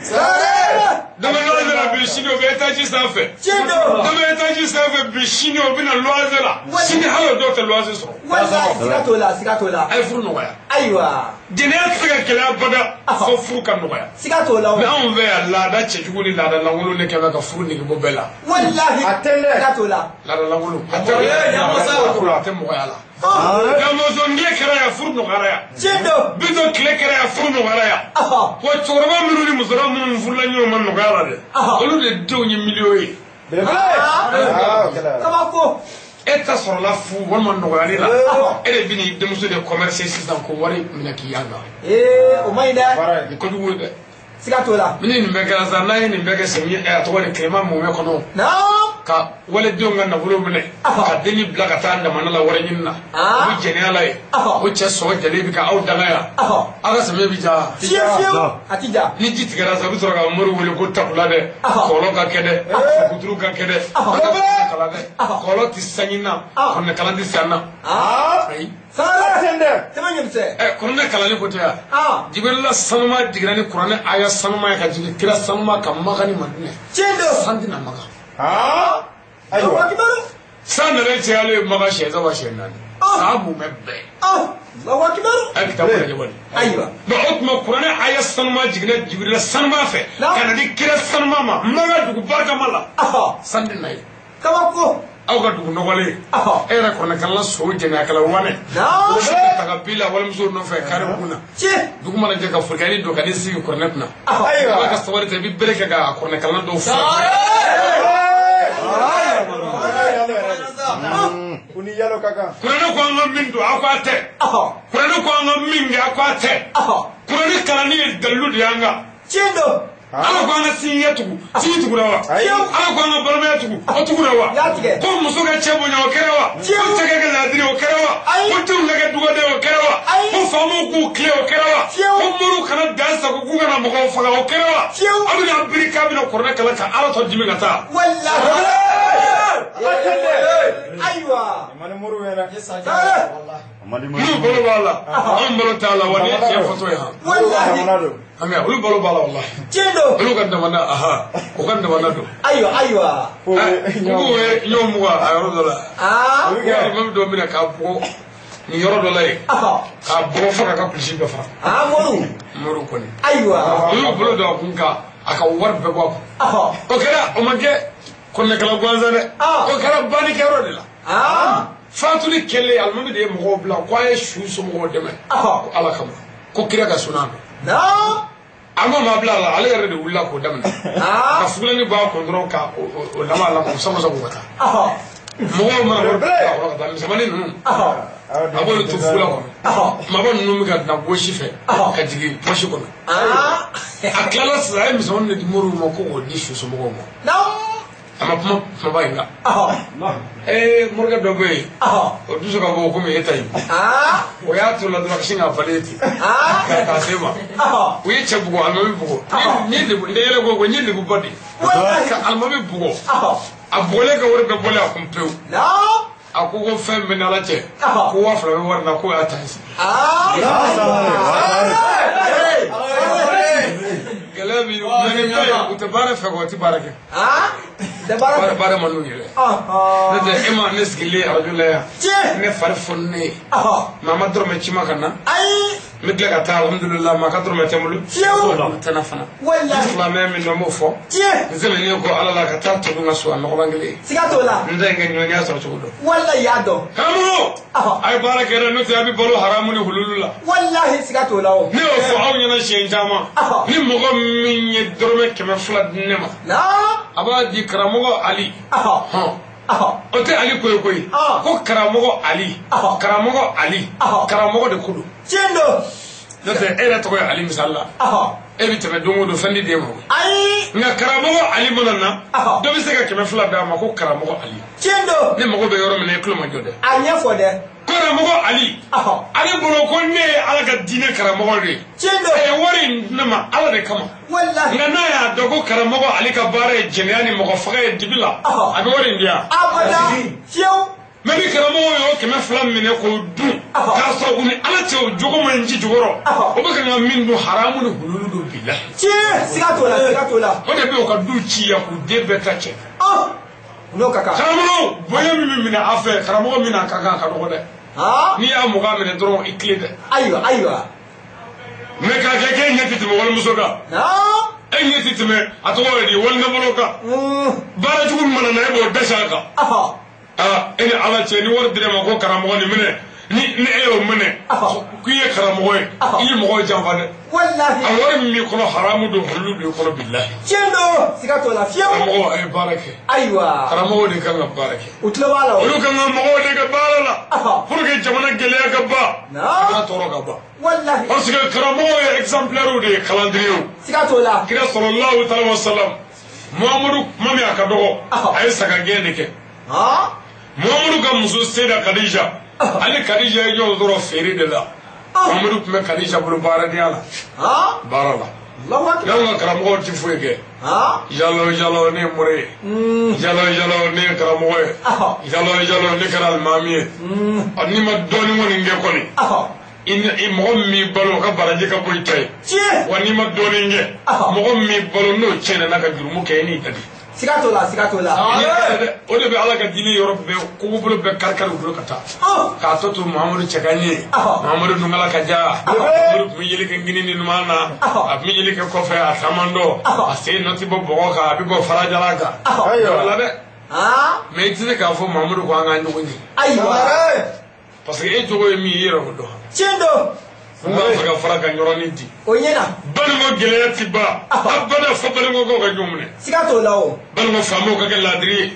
Dɔ bɛ luwanse la bi sini o bɛ étage sanfɛ. Tiɲɛ don. Dɔ bɛ étage sanfɛ bi sini o bɛna luwanze la sini hali o dɔw tɛ luwanze sɔrɔ. Walayi siga t'o la siga t'o la. A ye furu nɔgɔya. Ayiwa. Jɛnɛya tɛ se ka gɛlɛya bada fo furu ka nɔgɔya. Siga t'o la o. Mais anw fɛ yan laada cɛjugu ni laada lankolon de kɛlen bɛ ka furu nege bɔ bɛɛ la. Walahi A tɛ dɛ. siga t'o la. Laada lankolon. A tɛ a tɛ mɔgɔya la. Gamɔsɔn tile kɛra yan furu nɔgɔyara yan. Tiɲɛ don. Bitɔn tile kɛra yan furu nɔgɔyara yan. Ɔhɔ. Wa cɛkɔrɔba minnu ni musokɔrɔba minnu furula ɲɔgɔn ma nɔgɔya la dɛ. Olu de denw ye miliyɔn ye. Belebele. Kabako. E ta sɔrɔla fu walima nɔgɔyali la. E de bɛ n'i denmuso de commercer sisan ko wari minɛ k'i yanga. Ee o ma ɲi dɛ. Nin kojugu ye dɛ. Siga t'o la. Ni nin bɛɛ kɛra sisan n'a ye nin bɛɛ kɛ samiya a tɔgɔ de tilema mumɛ kɔnɔ. Naam. Ka waledenw ka nafolo minɛ ka denni bila ka taa damana la wari ɲini na o bɛ jɛnɛya la yen o cɛ sɔgɔ jalen bɛ ka aw danga yan Ɔhɔ. aw ka samiya bɛ ja Fiyewu fiyewu. A ti ja. ni ji tigɛra sisan u bɛ sɔrɔ ka mori wele ko takula dɛ kɔlɔn ka kɛ dɛ kuturu ka kɛ dɛ an ka kalan dɛ kɔlɔn tɛ sanji na kɔnɔnɛ kalan tɛ san na ayi Sangare. Tɛ dɛ. Tɛmɛ ɲɛmisɛn. ɛ kuranɛ kalanni ko tɛ yan Ah. jibirila sanuma jiginna ni kuranɛ aya sanuma ye ka jigin kira sanuma ka Maka ni Madinɛ Tiɲɛ don. san tɛna Maka Ayiwa. Allahu akibaru. san nana cayalen ye Maka siɲɛ saba siɲɛ naani san mumɛ bɛɛ Ah. Allahu akibaru. a ye kitabu lajɛ bani Ayiwa. bon o tuma kuranɛ aya sanuma jiginna jibirila sanuma fɛ Naam. ka na di kira sanuma ma Maka dugu barikama la Ɔhɔ. san tɛ na ye Kabako. aw ka dugu nɔgɔlen Ɔhɔ. e yɛrɛ kuranɛkalanna so jɛnɛyakɛla wanɛ Naam. ta ka bi la walimuso nɔfɛ kari kun na Tiɲɛ. dugu mana jɛ ka forokiyani don ka n'i sigi kuranɛ kunna Ɔhɔ. Ayiwa. ala ka sabali ta i bɛ bere kɛ ka kuranɛkalanna dɔw furakɛ U ni yalo ka kan. kuranɛ ko an ka min don aw k'a tɛ Ɔhɔ. kuranɛ ko an ka min kɛ aw k'a tɛ Ɔhɔ. kuranɛ kalanni ye dalilu de y'an kan Tiɲɛ don. Ala ko an ka sinjiya tugu sinji tugura wa Ayi. Ala ko an ka balimaya tugu o tugura wa Y'a tigɛ. ko muso ka cɛ bonya o kɛra wa ko cɛ ka kɛ laadiri o kɛra wa Ayi. ko denw ka kɛ dugaden o kɛra wa Ayi. ko faamaw k'u tile o kɛra wa Fiyewu. ko moriw kana dan sago k'u kana mɔgɔw faga o kɛra wa Fiyewu. aw bɛna biri k'a bɛna kuranɛ kalan ka Ala tɔ dimi ka taa Walahi. A tɛ dɛ. Ayiwa. Mali muru wɛrɛ. Sangare. minnu balo b'a la anw balo t'a la wa nin ye tiɲɛ fɔtɔ ye han Walahi. Jamana don. an olu balo b'a la walahi Tiɲɛ don. olu ka damana aha u ka damana don Ayiwa ayiwa. Ko kuku ye ɲɔgɔn mugan a yɔrɔ dɔ la Ah. O bɛ kɛ. imam dɔ minɛ k'a bugɔ nin yɔrɔ dɔ la yen Ɔhɔ. k'a bugɔ fo k'a ka kulisi bɛɛ fara Ah moriw. moriw kɔni Ayiwa. u y'u bolo don a kun kan a ka wari bɛɛ bɔ a kun Ɔhɔ. o kɛra o ma kɛ kɔnɛkala gansan dɛ o kɛra bannikɛyɔrɔ de la Ah. fatuli kɛlen alimami de ye mɔgɔw bila ko a ye su somɔgɔw dɛmɛ Ɔhɔ. ko ala kama ko kira ka sunan don Naam. a ma maa bila a la ale yɛrɛ de wulila k'o daminɛ Ah. ka fugulanni bɔ a kun dɔrɔn ka o lama lama o sama sama ka taa Ɔhɔ. mɔgɔw mana wari bila a kɔrɔ ka taa misɛnmanin ninnu Ɔhɔ. a b'olu to fugula kɔnɔ Ɔhɔ. maaba ninnu bɛ ka na gosi fɛ Ɔhɔ. ka jigin pɔsi kɔnɔ Ah. a tilala sisan a ye misɛnmanin de di moriw ma ko k'o di su somɔgɔw ma Naam. a ma kuma kumaba in kan Ɔhɔ. ee morikɛ dɔ bɛ yen Ɔhɔ. o dusu ka bɔ komi e ta in Ah. o y'a to la dɔrɔn ka sin k'a falen ten Ah. ka taa se ma Ɔhɔ. u ye cɛ bugɔ alimami bugɔ n ye lebu n yɛlɛ ko n ye lebuba de Walahi. ka alimami bugɔ Ɔhɔ. a bugɔlen ka wari bɛɛ bɔlen a kun pewu Naam. a ko ko fɛn bɛ ni ala cɛ Ɔhɔ. ko 2000 bɛ wari la k'o y'a ta ye Ah. gɛlɛya bi mɛ nin bɛɛ ye u tɛ baara fɛ u tɛ baara kɛ Ah. Tɛ baara fɛ. baara man d'u ye dɛ Ɔhɔ. n'o tɛ e ma ne sigilen arajo la yan Tiɲɛ. ne fari fɔnnen ye Ɔhɔ. maa ma dɔrɔmɛ ci ma ka na Ayi. n bɛ tila ka taa alhamdulilah maa ka dɔrɔmɛ tɛ n bolo Fiyewu. tɛ na fana Walahi. silamɛya min don n b'o fɔ Tiɲɛ. n sɛmɛnen kɔ ala la ka taa tobi n ka so a nɔgɔman kelen ye Siga t'o la. n ta in kɛ ɲɔgɔn y'a sɔrɔ cogo dɔn Walahi y'a dɔn. karamɔgɔ Ɔhɔ. a ye baara kɛ dɛ n'o tɛ a bɛ balo haramu ni hululu la Walahi siga t'o la o. ne y'o fɔ aw ɲɛna siɲɛ caman Ɔhɔ. ni mɔgɔ min ye dɔrɔmɛ 200 di ne ma Naam. a b'a di karamɔgɔ Ali Ɔhɔ. hɔn Ɔhɔ. o tɛ Ali ko ye koyi Ɔn. ko karamɔgɔ Ali Ɔhɔ. karamɔgɔ Ali Ɔhɔ. karamɔgɔ de ko don Tiɲɛ don. n'o tɛ e yɛrɛ tɔgɔ ye Ali misali la Ɔhɔ. e bɛ tɛmɛ don o don fɛn di den ma koyi Ayi. nka karamɔgɔ Ali mana na Ɔhɔ. dɔ bɛ se ka 200 d'a ma ko karamɔgɔ Ali Tiɲɛ don. ne mago bɛ yɔrɔ min na i tulo ma jɔ dɛ A ɲɛfɔ dɛ. karamɔgɔ Ali Ɔhɔ. ale bolo ko ne ye Ala ka diinɛ karamɔgɔ de ye Tiɲɛ don. a ye wari in di ne ma Ala de kama Walahi. nka n'a y'a dɔn ko karamɔgɔ Ale ka baara ye jɛnɛya ni mɔgɔ faga ye dibi la Ɔhɔ. a bɛ wari in di yan Abada. Fiyewu. mɛ ni karamɔgɔ y'o 200 minɛ k'o dun Ɔhɔ. k'a sɔrɔ u ni Ala cɛ o jogo man ji jukɔrɔ Ɔhɔ. o bɛ ka n ka min dun haramu ni hululu don bilahi Tiɲɛ. Siga t'o la siga t'o la. o de bɛ u ka du ci yan k'u den bɛɛ ta cɛ Ɔn. N'o ka kan. Karamɔgɔ bonya min bɛ minɛ a fɛ karamɔgɔ min n'a ka kan a ka dɔgɔ dɛ. N'i y'a mugan minɛ dɔrɔn i tile dɛ. Ayiwa ayiwa. Mais k'a kɛ k'e ɲɛ tɛ tɛmɛ walimuso kan. E ɲɛ tɛ tɛmɛ a tɔgɔ ye di walinafolo kan. Baara jugu min mana na e b'o dɛsɛ a kan. Aa e ni Ala cɛ ni wari dir'e ma ko karamɔgɔ nin minɛ ni e y'o minɛ k'i ye karamɔgɔ ye i ye mɔgɔw janfa dɛ. Walahi. A wari min b'i kɔnɔ haramu don hululu don i kɔnɔ bilahi. Tiɲɛ don siga t'o la fiyewu. Karamɔgɔ a ye baara kɛ. Ayiwa. Karamɔgɔw de kan ka baara kɛ. U tulo b'a la o. Olu kan ka mɔgɔw de ka baara la. Pour que jamana gɛlɛya ka ban. Jamana tɔɔrɔ ka ban. Walahi. Parce que karamɔgɔw ye exemplaires de ye calendrier. Siga t'o la. Kira sallallahu alaihi wa sallam Muhamadu kuma min a ka dɔgɔ a ye sagagɛn de kɛ. Muhamadu ka muso Seyida Kadija ale Kadija ye ɲɔgɔn sɔrɔ feere de la. Muhamadu tun bɛ Kadija bolo baaradenya la. Baara la. N'anw ka karamɔgɔw tɛ foyi kɛ. Jalo jalo ne ye mori ye. Jalo jalo ne ye karamɔgɔ ye. Jalo jalo ne kɛra alimami ye. N'i ma dɔɔnin kɔni kɛ kɔni. I mɔgɔ min b'i balo o ka baraji ka bɔ i ta ye. Wa n'i ma dɔɔnin kɛ mɔgɔ min b'i balo n'o tiɲɛna n'a ka jurumu kɛ i n'i ta di. Siga t'o la siga t'o la. O de bɛ Ala ka diinɛ yɔrɔ bɛɛ kogobolo bɛɛ kari-kari u bolo ka taa. K'a tɔ to Muhamadu cɛ ka ɲɛ. Muhamadu nunkala ka ja. Muhamadu tun bɛ yeli kɛ ngini ni numan na. A tun bɛ yeli kɛ kɔfɛ a taama dɔ. A sen nɔ tɛ bɔ bɔgɔ kan a bɛ bɔ farajala kan. O la dɛ. Mais i tɛ se k'a fɔ Muhamadu ko an ka ɲɔgɔn ye. Ayiwa. Parce que e jogo ye min ye i yɛrɛ b'o dɔn. Tiɲɛ don. N b'a fɛ ka fara ka yɔrɔnin di. O ɲɛna. Balimako gɛlɛya ti ban. A bada fo balimakaw ka ɲɔgɔn minɛ. Siga t'o la o. Balimako faamaw ka kɛ laadiri ye.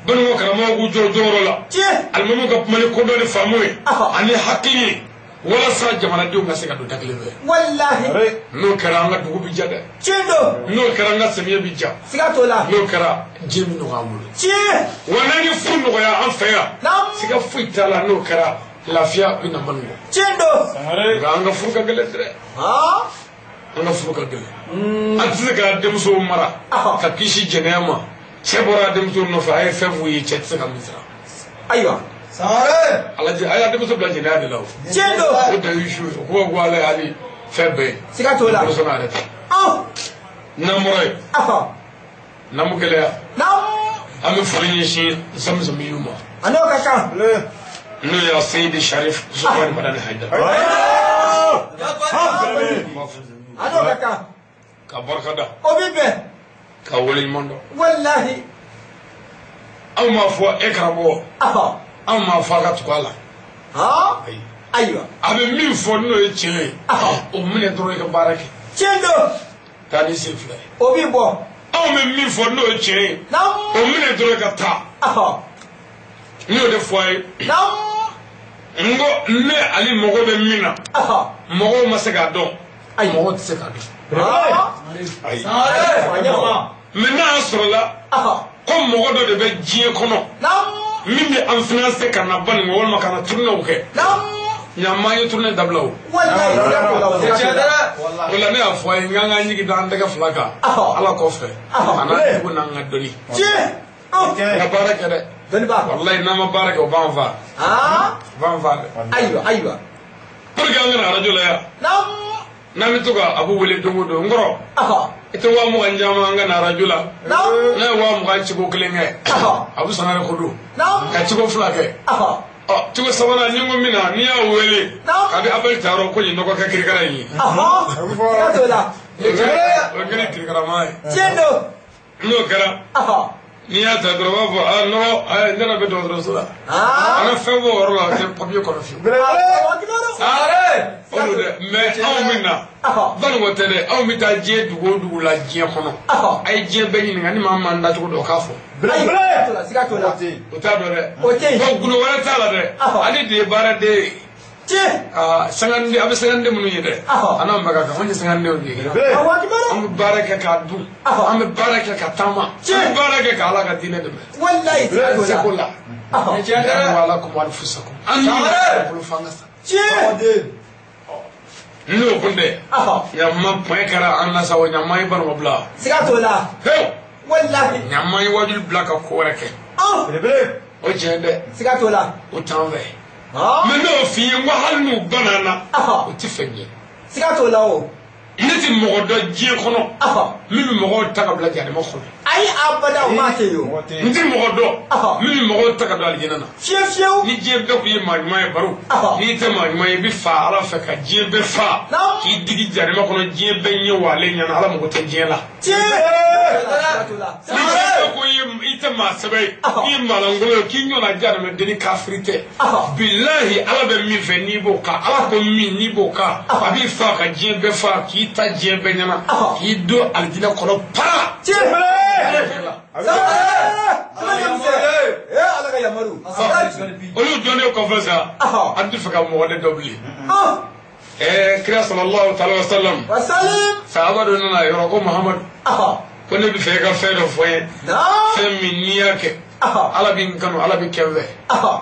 Balimako karamɔgɔw k'u jɔ jɔyɔrɔ la. Tiɲɛ. Alimamiw ka kuma ni kodɔn ni faamu ye. Ani hakili ye. Walasa jamanadenw ka se ka don da kelen fɛ. Walahi. N'o kɛra an ka dugu bi ja dɛ. Tiɲɛ don. N'o kɛra an ka samiya bi ja. Siga t'o la. N'o kɛra diɲɛ bi nɔgɔya an bolo. Tiɲɛ. Wa n'an ye furu nɔgɔya an fɛ yan. Siga foyi t'a la n'o kɛra. Lafiya bɛ na Banikɔ. Tiɲɛ don. Nka an ka furu ka gɛlɛn dɛ. An ka furu ka gɛlɛn. An tɛ se k'a denmusow mara. Ka kisi jɛnɛya ma. Cɛ bɔra a denmuso nɔfɛ a ye fɛn f'u ye cɛ tɛ se ka min sara. Ayiwa. A lajɛ a y'a denmuso bila jɛnɛya de la o. Tiɲɛ don. O dan ye su ye o ko ko ale hali fɛn bɛɛ ye. Siga t'o la. Denmuso n'a yɛrɛ ta. N'an bɔra yen. N'an m'o gɛlɛya. An bɛ foli ɲɛsin Zamzamiyu ma. A n'o ka kan. N'o y'a Seyidi Sharif Usumani Madani Hayidara. A n'o ka kan. Ka barika da. O bɛ bɛn. Ka waleɲuman dɔn. Walahi. Anw m'a fɔ e karamɔgɔ. Anw m'a fɔ a ka tugu a la. Ayi. Ayiwa. A bɛ min fɔ n'o ye tiɲɛ ye. O minɛ dɔrɔn i ka baara kɛ. Tiɲɛ don. Taa ni sen fila ye. O b'i bɔ. Anw bɛ min fɔ n'o ye tiɲɛ ye. O minɛ dɔrɔn i ka taa. N y'o de fɔ a ye. N ko ne ale mago bɛ min na. Mɔgɔw ma se k'a dɔn. Ayi mɔgɔw tɛ se k'a dɔn. Ayi. Mais n'a y'a sɔrɔ la. Ko mɔgɔ dɔ de bɛ diɲɛ kɔnɔ. Min bɛ an financer ka na Banikɔ walima ka na tournéew kɛ. Ɲama ye tournée dabila o. O la ne y'a fɔ a ye n k'an k'an jigi da an tɛgɛ fila kan. Ala kɔfɛ. A n'an jugu n'an ka dɔnni. N ka baara kɛ dɛ. Walayi n'an ma baara kɛ o b'an fa. O b'an fa dɛ. Ayiwa ayiwa. Pour que an ka na arajo la yan. N'an bɛ to ka Abu wele don o don n kɔrɔ. I tɛ 20,000 di an ma an ka na arajo la. N'a ye 20,000 ciko kelen kɛ. Abu Sangare ko don. Ka ciko fila kɛ. Ɔ ciko sabanan ni n ko min na n'i y'a wele. Kabi appel ta yɔrɔ ko nin nɔgɔ kɛ kirikara in ye. Siga t'o la. O kɛra kirikarama ye. Tiɲɛ don. N'o kɛra. N'i y'a ta dɔrɔn u b'a fɔ aa nɔgɔ ne yɛrɛ bɛ dɔgɔtɔrɔso la. An ka fɛn bɔ o yɔrɔ la a tɛ papiye kɔnɔ fiyewu. O don dɛ mais anw bɛ na Banikɔ tɛ dɛ anw bɛ taa diɲɛ dugu o dugu la diɲɛ kɔnɔ. A ye diɲɛ bɛɛ ɲininka ni maa min m'an dacogo dɔn o k'a fɔ. Siga t'o la. O t'a dɔn dɛ. O tɛ yen. Bon gundo wɛrɛ t'a la dɛ. Ale de ye baaraden ye. Tiɲɛ. Sanganden a bɛ sanganden minnu ye dɛ. A n'anw bɛɛ ka kan anw ye sangandenw de ye. An bɛ baara kɛ k'a dun. An bɛ baara kɛ ka taama. An bɛ baara kɛ ka Ala ka diinɛ dɛmɛ. Walayi siga t'o la. Seko la. Ala ko wali fusakum. An ni bolo fanga sa. Tiɲɛ. N'o kun tɛ. Ɲama point kɛra an na sa o ɲama ye Banikɔ bila. Siga t'o la. Pewu. Walahi. Ɲama ye wajuli bila ka ko wɛrɛ kɛ. O tiɲɛ dɛ. Siga t'o la. O t'an fɛ. Mais n'o f'i ye n ko hali n'u banna na. O tɛ fɛn ye. Siga t'o la o. Ne tɛ mɔgɔ dɔn diɲɛ kɔnɔ min bɛ mɔgɔw ta ka bila jahanama kɔnɔ. Ayi abada o ma kɛ yo. N tɛ mɔgɔ dɔn min bɛ mɔgɔw ta ka don alijinɛ na. Fiyewu fiyewu. Ni diɲɛ bɛɛ kun ye maa ɲuman ye baro. N'i tɛ maa ɲuman ye i bɛ fa Ala fɛ ka diɲɛ bɛɛ fa. K'i digi jahanama kɔnɔ diɲɛ bɛɛ ɲɛ wa ale ɲɛna Ala mago tɛ diɲɛ la. Tiɲɛ. Ni diɲɛ bɛɛ ko i tɛ maa sɛbɛ ye. K'i ye maalankolon ye k'i ɲɔgɔnna jahanamadenni kafiri tɛ. Bilahi Ala bɛ min fɛ n'i b'o kan Ala ko min n'i b'o kan a b'i fa ka diɲɛ bɛɛ fa k'i ta diɲɛ bɛɛ ɲɛna k'i don alijinɛ kɔnɔ para. Olu dɔnnen kɔfɛ sa an tɛ fɛ ka mɔgɔ de dɔ bilen. Kira sallallahu ta'ala wa sallam sahaba dɔ nana yɔrɔ ko Muhamadu ko ne bɛ fɛ i ka fɛn dɔ fɔ n ye fɛn min n'i y'a kɛ Ala bɛ n kanu Ala bɛ kɛ n fɛ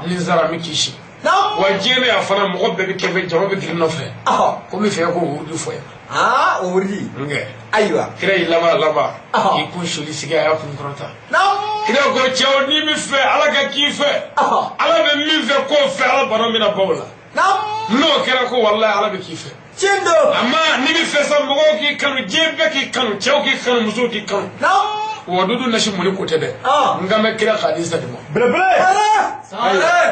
ni n sara n bɛ kisi wa diɲɛ yan fana mɔgɔ bɛɛ bɛ kɛ n fɛ jama bɛ girin nɔfɛ ko n bɛ fɛ i k'o wurudi fɔ n ye. O wurudi. Ayiwa. Kira y'i laban k'i kun soli sigi a y'a kun kɔrɔta. Kira ko cɛw n'i bɛ fɛ Ala ka k'i fɛ Ala bɛ min fɛ k'o fɛ Ala bana bɛna bɔ o la. N'o kɛra ko walayi Ala bɛ k'i fɛ. Tiɲɛ don. Amma n'i bɛ fɛ sa mɔgɔw k'i kanu diɲɛ bɛɛ k'i kanu cɛw k'i kanu musow k'i kanu. Wa dudu nasi mɔni ko tɛ dɛ. N kan bɛ kira ka hadisa de ma. Belebele.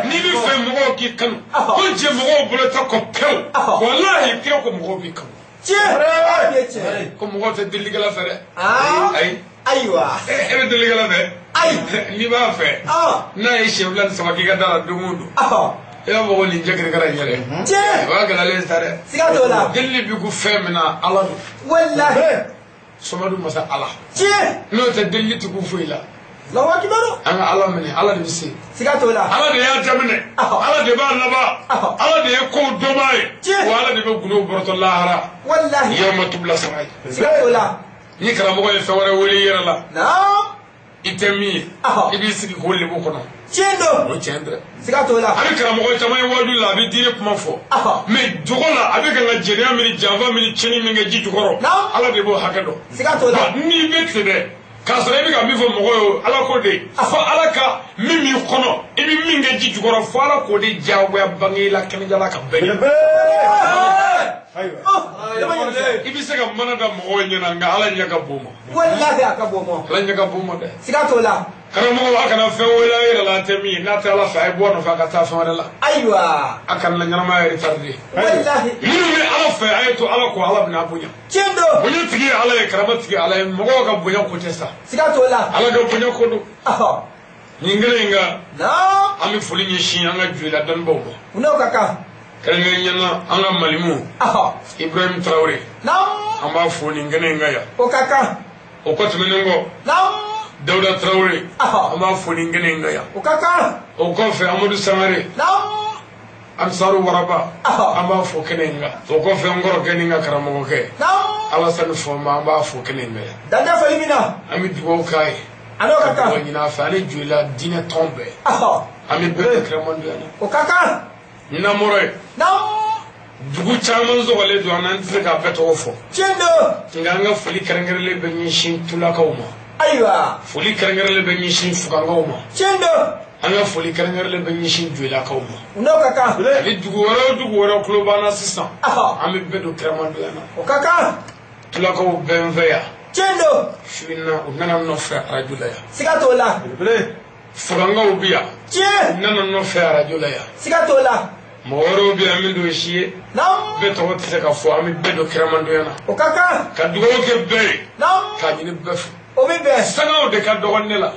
N'i bɛ fɛ mɔgɔw k'i kanu ko jɛ mɔgɔw bolo tɛ kɔ pewu walahi kira ko mɔgɔw b'i kanu. Tiɲɛ. Ko mɔgɔw tɛ delilikɛla fɛ dɛ. Ayi. Ayiwa. E bɛ delilikɛla fɛ. Ayi. N'i b'a fɛ. N'a ye siɲɛ 2 ni 3 k'i ka da la don o don. I b'a fɔ ko nin jɛkiri kɛra n yɛrɛ. Tiɲɛ. O b'a gɛlɛyalen sa dɛ. Siga t'o la. Delili bi kun fɛn min na Ala don. Walahi. Somadu masa Ala. Tiɲɛ. N'o tɛ delili ti kun foyi la. Allahu akibaru. An ka Ala minɛ Ala de bɛ se. Siga t'o la. Ala de y'a daminɛ. Ala de b'a laban. Ala de ye kow dɔnbaa ye. Tiɲɛ. Wa Ala de bɛ gundow bɔrɔtɔ lahara. Walahi. Yawma tubla sarayi. Siga t'o la. Ni karamɔgɔ ye fɛn wɛrɛ wele i yɛrɛ la. Naam. I tɛ min ye. I b'i sigi k'o lebu kɔnɔ. Tiɲɛ don. O tiɲɛ tɛ. Siga t'o la. A bɛ karamɔgɔ caman ye waaju la a bɛ diinɛ kuma fɔ. Mais jogo la a bɛ kan ka jɛnɛya min janfa min tiɲɛni min kɛ ji jukɔrɔ. Ala de b'o hakɛ dɔn. Siga t'o la. N'i bɛ ten dɛ k'a sɔrɔ i bɛ ka min fɔ mɔgɔw ye Ala ko de fo Ala ka min b'i kɔnɔ i bɛ min kɛ ji jukɔrɔ fo Ala k'o de diyagoya bange i la kɛnɛjala ka bɛn. I bɛ se ka mana da mɔgɔw ɲɛna nka Ala ɲɛ ka bon ma. Walahi a ka bon ma. Ala ɲɛ ka bon ma dɛ. Siga t'o la. Karamɔgɔ a kana fɛn wele a yɛrɛ la a tɛ min ye n'a tɛ Ala fɛ a ye bɔ a nɔfɛ a ka taa fɛn wɛrɛ la. Ayiwa. A kana ɲɛnamaya retardé. Walahi. Minnu bɛ Ala fɛ a ye to Ala kɔ Ala bɛna bonya. Tiɲɛ don. Bonya tigi ye Ala ye karama tigi ye Ala ye mɔgɔw ka bonya ko tɛ sa. Siga t'o la. Ala ka bonya ko don. Nin kelen in kan. Naam. An bɛ foli ɲɛsin an ka Joyila dɔnnibaaw ma. U n'o ka kan. Kɛrɛnkɛrɛnnenya la an ka Malimu. Ibrahim Traoré. Naam. An b'a fo nin kɛnɛ in kan yan. O ka kan. O kɔ tɛmɛnen kɔ. Naam. Dawuda Traoré. An b'a fo nin kɛnɛ in kan yan. O ka kan. O kɔfɛ Amadu Sangare. Naam. Ansaru Waraba. An b'a fo kɛnɛ in kan. O kɔfɛ n kɔrɔkɛ ni n ka karamɔgɔkɛ. Naam. Alasani Fɔnba an b'a fo kɛnɛ in kan yan. Dan tɛ foli min na. An bɛ dugawu k'a ye. A n'o ka kan. Ka dugawu ɲini a fɛ ani Joyila diinɛ tɔn bɛɛ. An bɛ bɛɛ kiramandoya la. O ka kan. N'an bɔra yen. Naam. Dugu caman sɔgɔlen don an na an tɛ se k'a bɛɛ tɔgɔ fɔ. Tiɲɛ don. Nka an ka foli kɛrɛnkɛrɛnlen bɛ ɲɛsin Tulakaw ma. Ayiwa. Foli kɛrɛnkɛrɛnlen bɛ ɲɛsin Fugankaw ma. Tiɲɛ don. An ka foli kɛrɛnkɛrɛnlen bɛ ɲɛsin Joyilakaw ma. U n'o ka kan. Ani dugu wɛrɛ o dugu wɛrɛ tulo b'an na sisan. An bɛ bɛɛ don kiramandoya na. O ka kan. Tulakaw bɛ n fɛ yan. Tiɲɛ don. Su in na u nana n nɔfɛ arajo la yan. Siga t'o la. Fugankaw bɛ yan. Tiɲɛ. U nana n nɔfɛ arajo la yan. Siga t'o la. Mɔgɔ wɛrɛw bɛ yan min t'o si ye. Naam. Bɛɛ tɔgɔ tɛ se ka fɔ an bɛ bɛɛ don kiramandoya na. O ka kan. Ka dugawu kɛ bɛɛ ye. Naam. K'a ɲini bɛɛ fɛ. O bɛ bɛn. Sangaw de ka dɔgɔ ne la.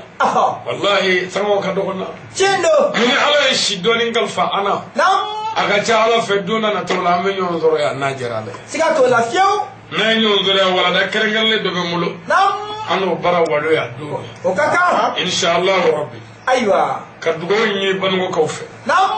Walahi sangaw ka dɔgɔ n na. Tiɲɛ don. Ni Ala ye si dɔɔni kalifa an na. Naam. A ka ca Ala fɛ don n'a nataw la an bɛ ɲɔgɔn sɔrɔ yan n'a diyara Ala ye. Siga t'o la fiyewu. N'an ye ɲɔgɔn sɔrɔ yan walanda kɛrɛnkɛrɛnlen dɔ bɛ n bolo. Naam. An n'o baara waleya don. O ka kan. Inshallah rabbi. Ayiwa. Ka dugawu ɲini Banikɔkaw fɛ. Naam.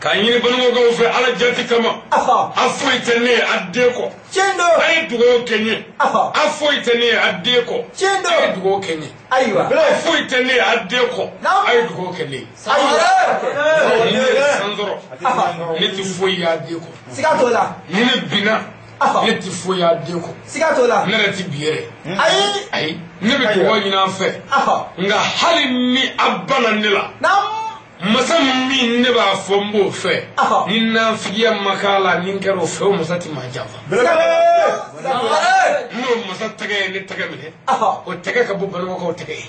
K'a ɲini Banikɔkaw fɛ Ala jati kama. A foyi tɛ ne ye a den kɔ. Tiɲɛ don. A ye dugawu kɛ n ye. A foyi tɛ ne ye a den kɔ. Tiɲɛ don. A ye dugawu kɛ n ye. Ayiwa. A foyi tɛ ne ye a den kɔ. A ye dugawu kɛ ne ye. Ayiwa. Ni ne ye san sɔrɔ. Ne tɛ foyi ye a den kɔ. Siga t'o la. Ni ne binna. Ne tɛ foyi ye a den kɔ. Siga t'o la. Ne yɛrɛ tɛ bi yɛrɛ. Ayi. Ayi. Ne bɛ dugawu ɲini a fɛ. Nka hali ni a banna ne la. Naam. Masa min ne b'a fɔ n b'o fɛ ni nafigiya ma k'a la ni n kɛra o fɛ o masa ti maa janfa n'o masa tɛgɛ ye ne tɛgɛ minɛ o tɛgɛ ka bɔ Banikɔkaw tɛgɛ ye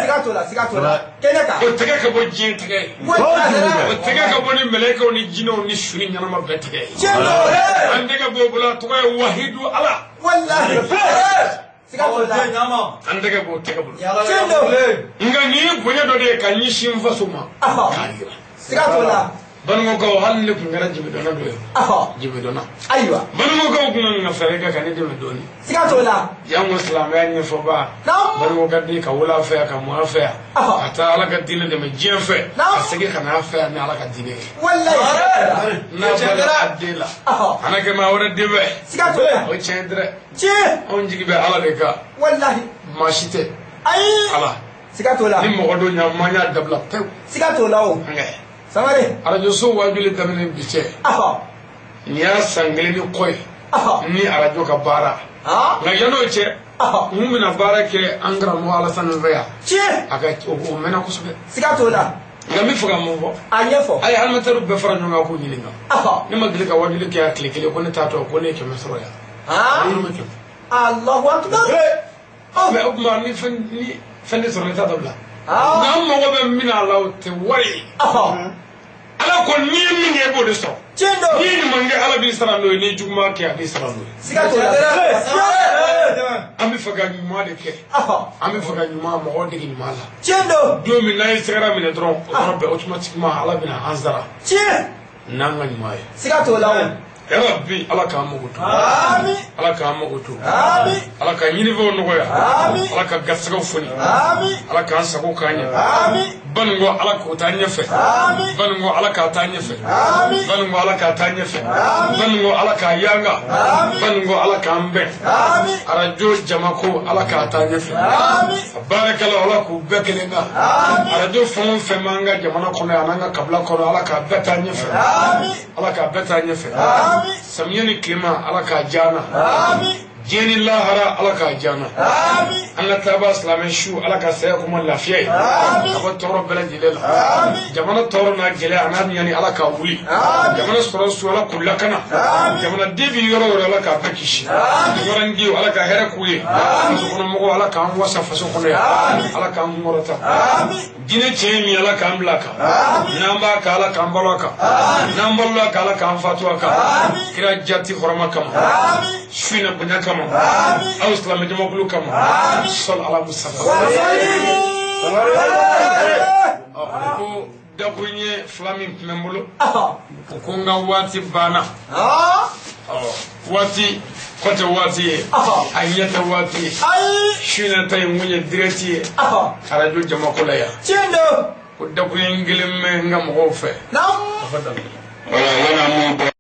siga t'o la siga t'o la kɛnɛ kan o tɛgɛ ka bɔ diɲɛ tɛgɛ ye o tɛgɛ ka bɔ ni mɛlɛkɛw ni jinɛw ni su ni ɲɛnama bɛɛ tɛgɛ ye an tɛgɛ b'o bolo a tɔgɔ ye wahidu Ala an tɛgɛ b'o tɛgɛ bolo nka nin ye bonya dɔ de ye ka ɲɛsin n faso ma k'a yira siga t'o la Banikɔkaw hali ne tun kɛra jibidɔnna dɔ ye jibidɔnna ayiwa Banikɔkaw tun kan ka fɛɛrɛ kɛ ka ne dɛmɛ dɔɔnin siga t'o la jango silamɛya ɲɛfɔba Banikɔka den ka wolo a fɛ yan ka mɔ a fɛ yan ka taa Ala ka diinɛ dɛmɛ diɲɛ fɛ ka segin ka n'a fɛ yan ni Ala ka diinɛ ye n'a bɔra a den la a na kɛ maa wɛrɛ den bɛ siga t'o la o tiɲɛ tɛ dɛ anw jigi bɛ Ala de kan walahi maa si tɛ ayi Ala siga t'o la ni mɔgɔ dɔ ɲa maa y'a dabila pewu siga t'o la o Sangare arajo so waajuli daminɛ bi cɛ nin y'a san kelen ni kɔ ye ni arajo ka baara nka yann'o cɛ n bɛna baara kɛ an karamɔgɔ Alasani fɛ yan a ka o mɛnna kosɛbɛ siga t'o la nka n bɛ fɛ ka mun fɔ a ɲɛfɔ a ye alimatɛriw bɛɛ fara ɲɔgɔn kan k'u ɲininka ne ma deli ka waajuli kɛ yan tile kelen ko ne t'a tɔ ko ne ye 100 sɔrɔ yan Allahu akbar mɛ o tuma ni fɛn tɛ sɔrɔ ne t'a dabila nka an mago bɛ min na a la o tɛ wari ye Ala ko n'i ye min kɛ i b'o de sɔrɔ n'i ye ɲuman kɛ Ala b'i sara n'o ye n'i ye juguman kɛ a b'i sara n'o ye an bɛ fɛ ka ɲuman de kɛ an bɛ fɛ ka ɲuman mɔgɔw dege ɲuman la don min n'an ye sɛgɛrɛ minɛ dɔrɔn o yɔrɔ bɛɛ automatiquement Ala bɛna an sara n'an ka ɲuman ye siga t'o la o Yarabi Ala k'an mago to Ala k'an mago to Ala ka ɲinifɛnw nɔgɔya Ala ka garisɛgɛw foni Ala k'an sago k'an ɲɛ Banikɔ Ala k'o taa ɲɛfɛ Banikɔ Ala k'a taa ɲɛfɛ Banikɔ Ala k'a taa ɲɛfɛ Banikɔ Ala k'a yanga Banikɔ Ala k'an bɛn arajo jamako Ala k'a taa ɲɛfɛ a baarakɛlaw Ala k'u bɛɛ kelen kan arajo fɛn o fɛn b'an ka jamana kɔnɔ yan n'an ka kabila kɔnɔ Ala k'a bɛɛ taa ɲɛfɛ Ala k'a bɛɛ taa ɲɛfɛ samiya ni tilema Ala k'a diya an na diɲɛ ni lahara Ala k'a diya an na an ka taaba silamɛ su Ala ka saya kuma lafiya ye ka bɔ tɔɔrɔ bɛɛ lajɛlen la jamana tɔɔrɔ n'a gɛlɛya a n'a ɲani Ala k'a wuli jamana sɔrɔ su Ala k'u lakana jamanaden bɛ yɔrɔ o yɔrɔ Ala k'a bɛɛ kisi yɔrɔndenw Ala ka hɛrɛ k'u ye faso kɔnɔmɔgɔw Ala k'an wasa faso kɔnɔ yan Ala k'an kunkɔrɔta diinɛ tiɲɛ ye min Ala k'an bila a kan n'an b'a kan Ala k'an balo a kan n'an balola a kan Ala k'an fatu a kan kira jati hɔrɔma kama su in na bonya kama aw silamɛ jamakulu kama sɔli ala mustafa ko dakun ye fila min tun bɛ n bolo o ko n ka waati banna waati kɔ tɛ waati ye a ɲɛ tɛ waati ye su in na ta in kun ye direct ye arajo jamako la yan ko dakun ye n kelen mɛn n ka mɔgɔw fɛ. Wala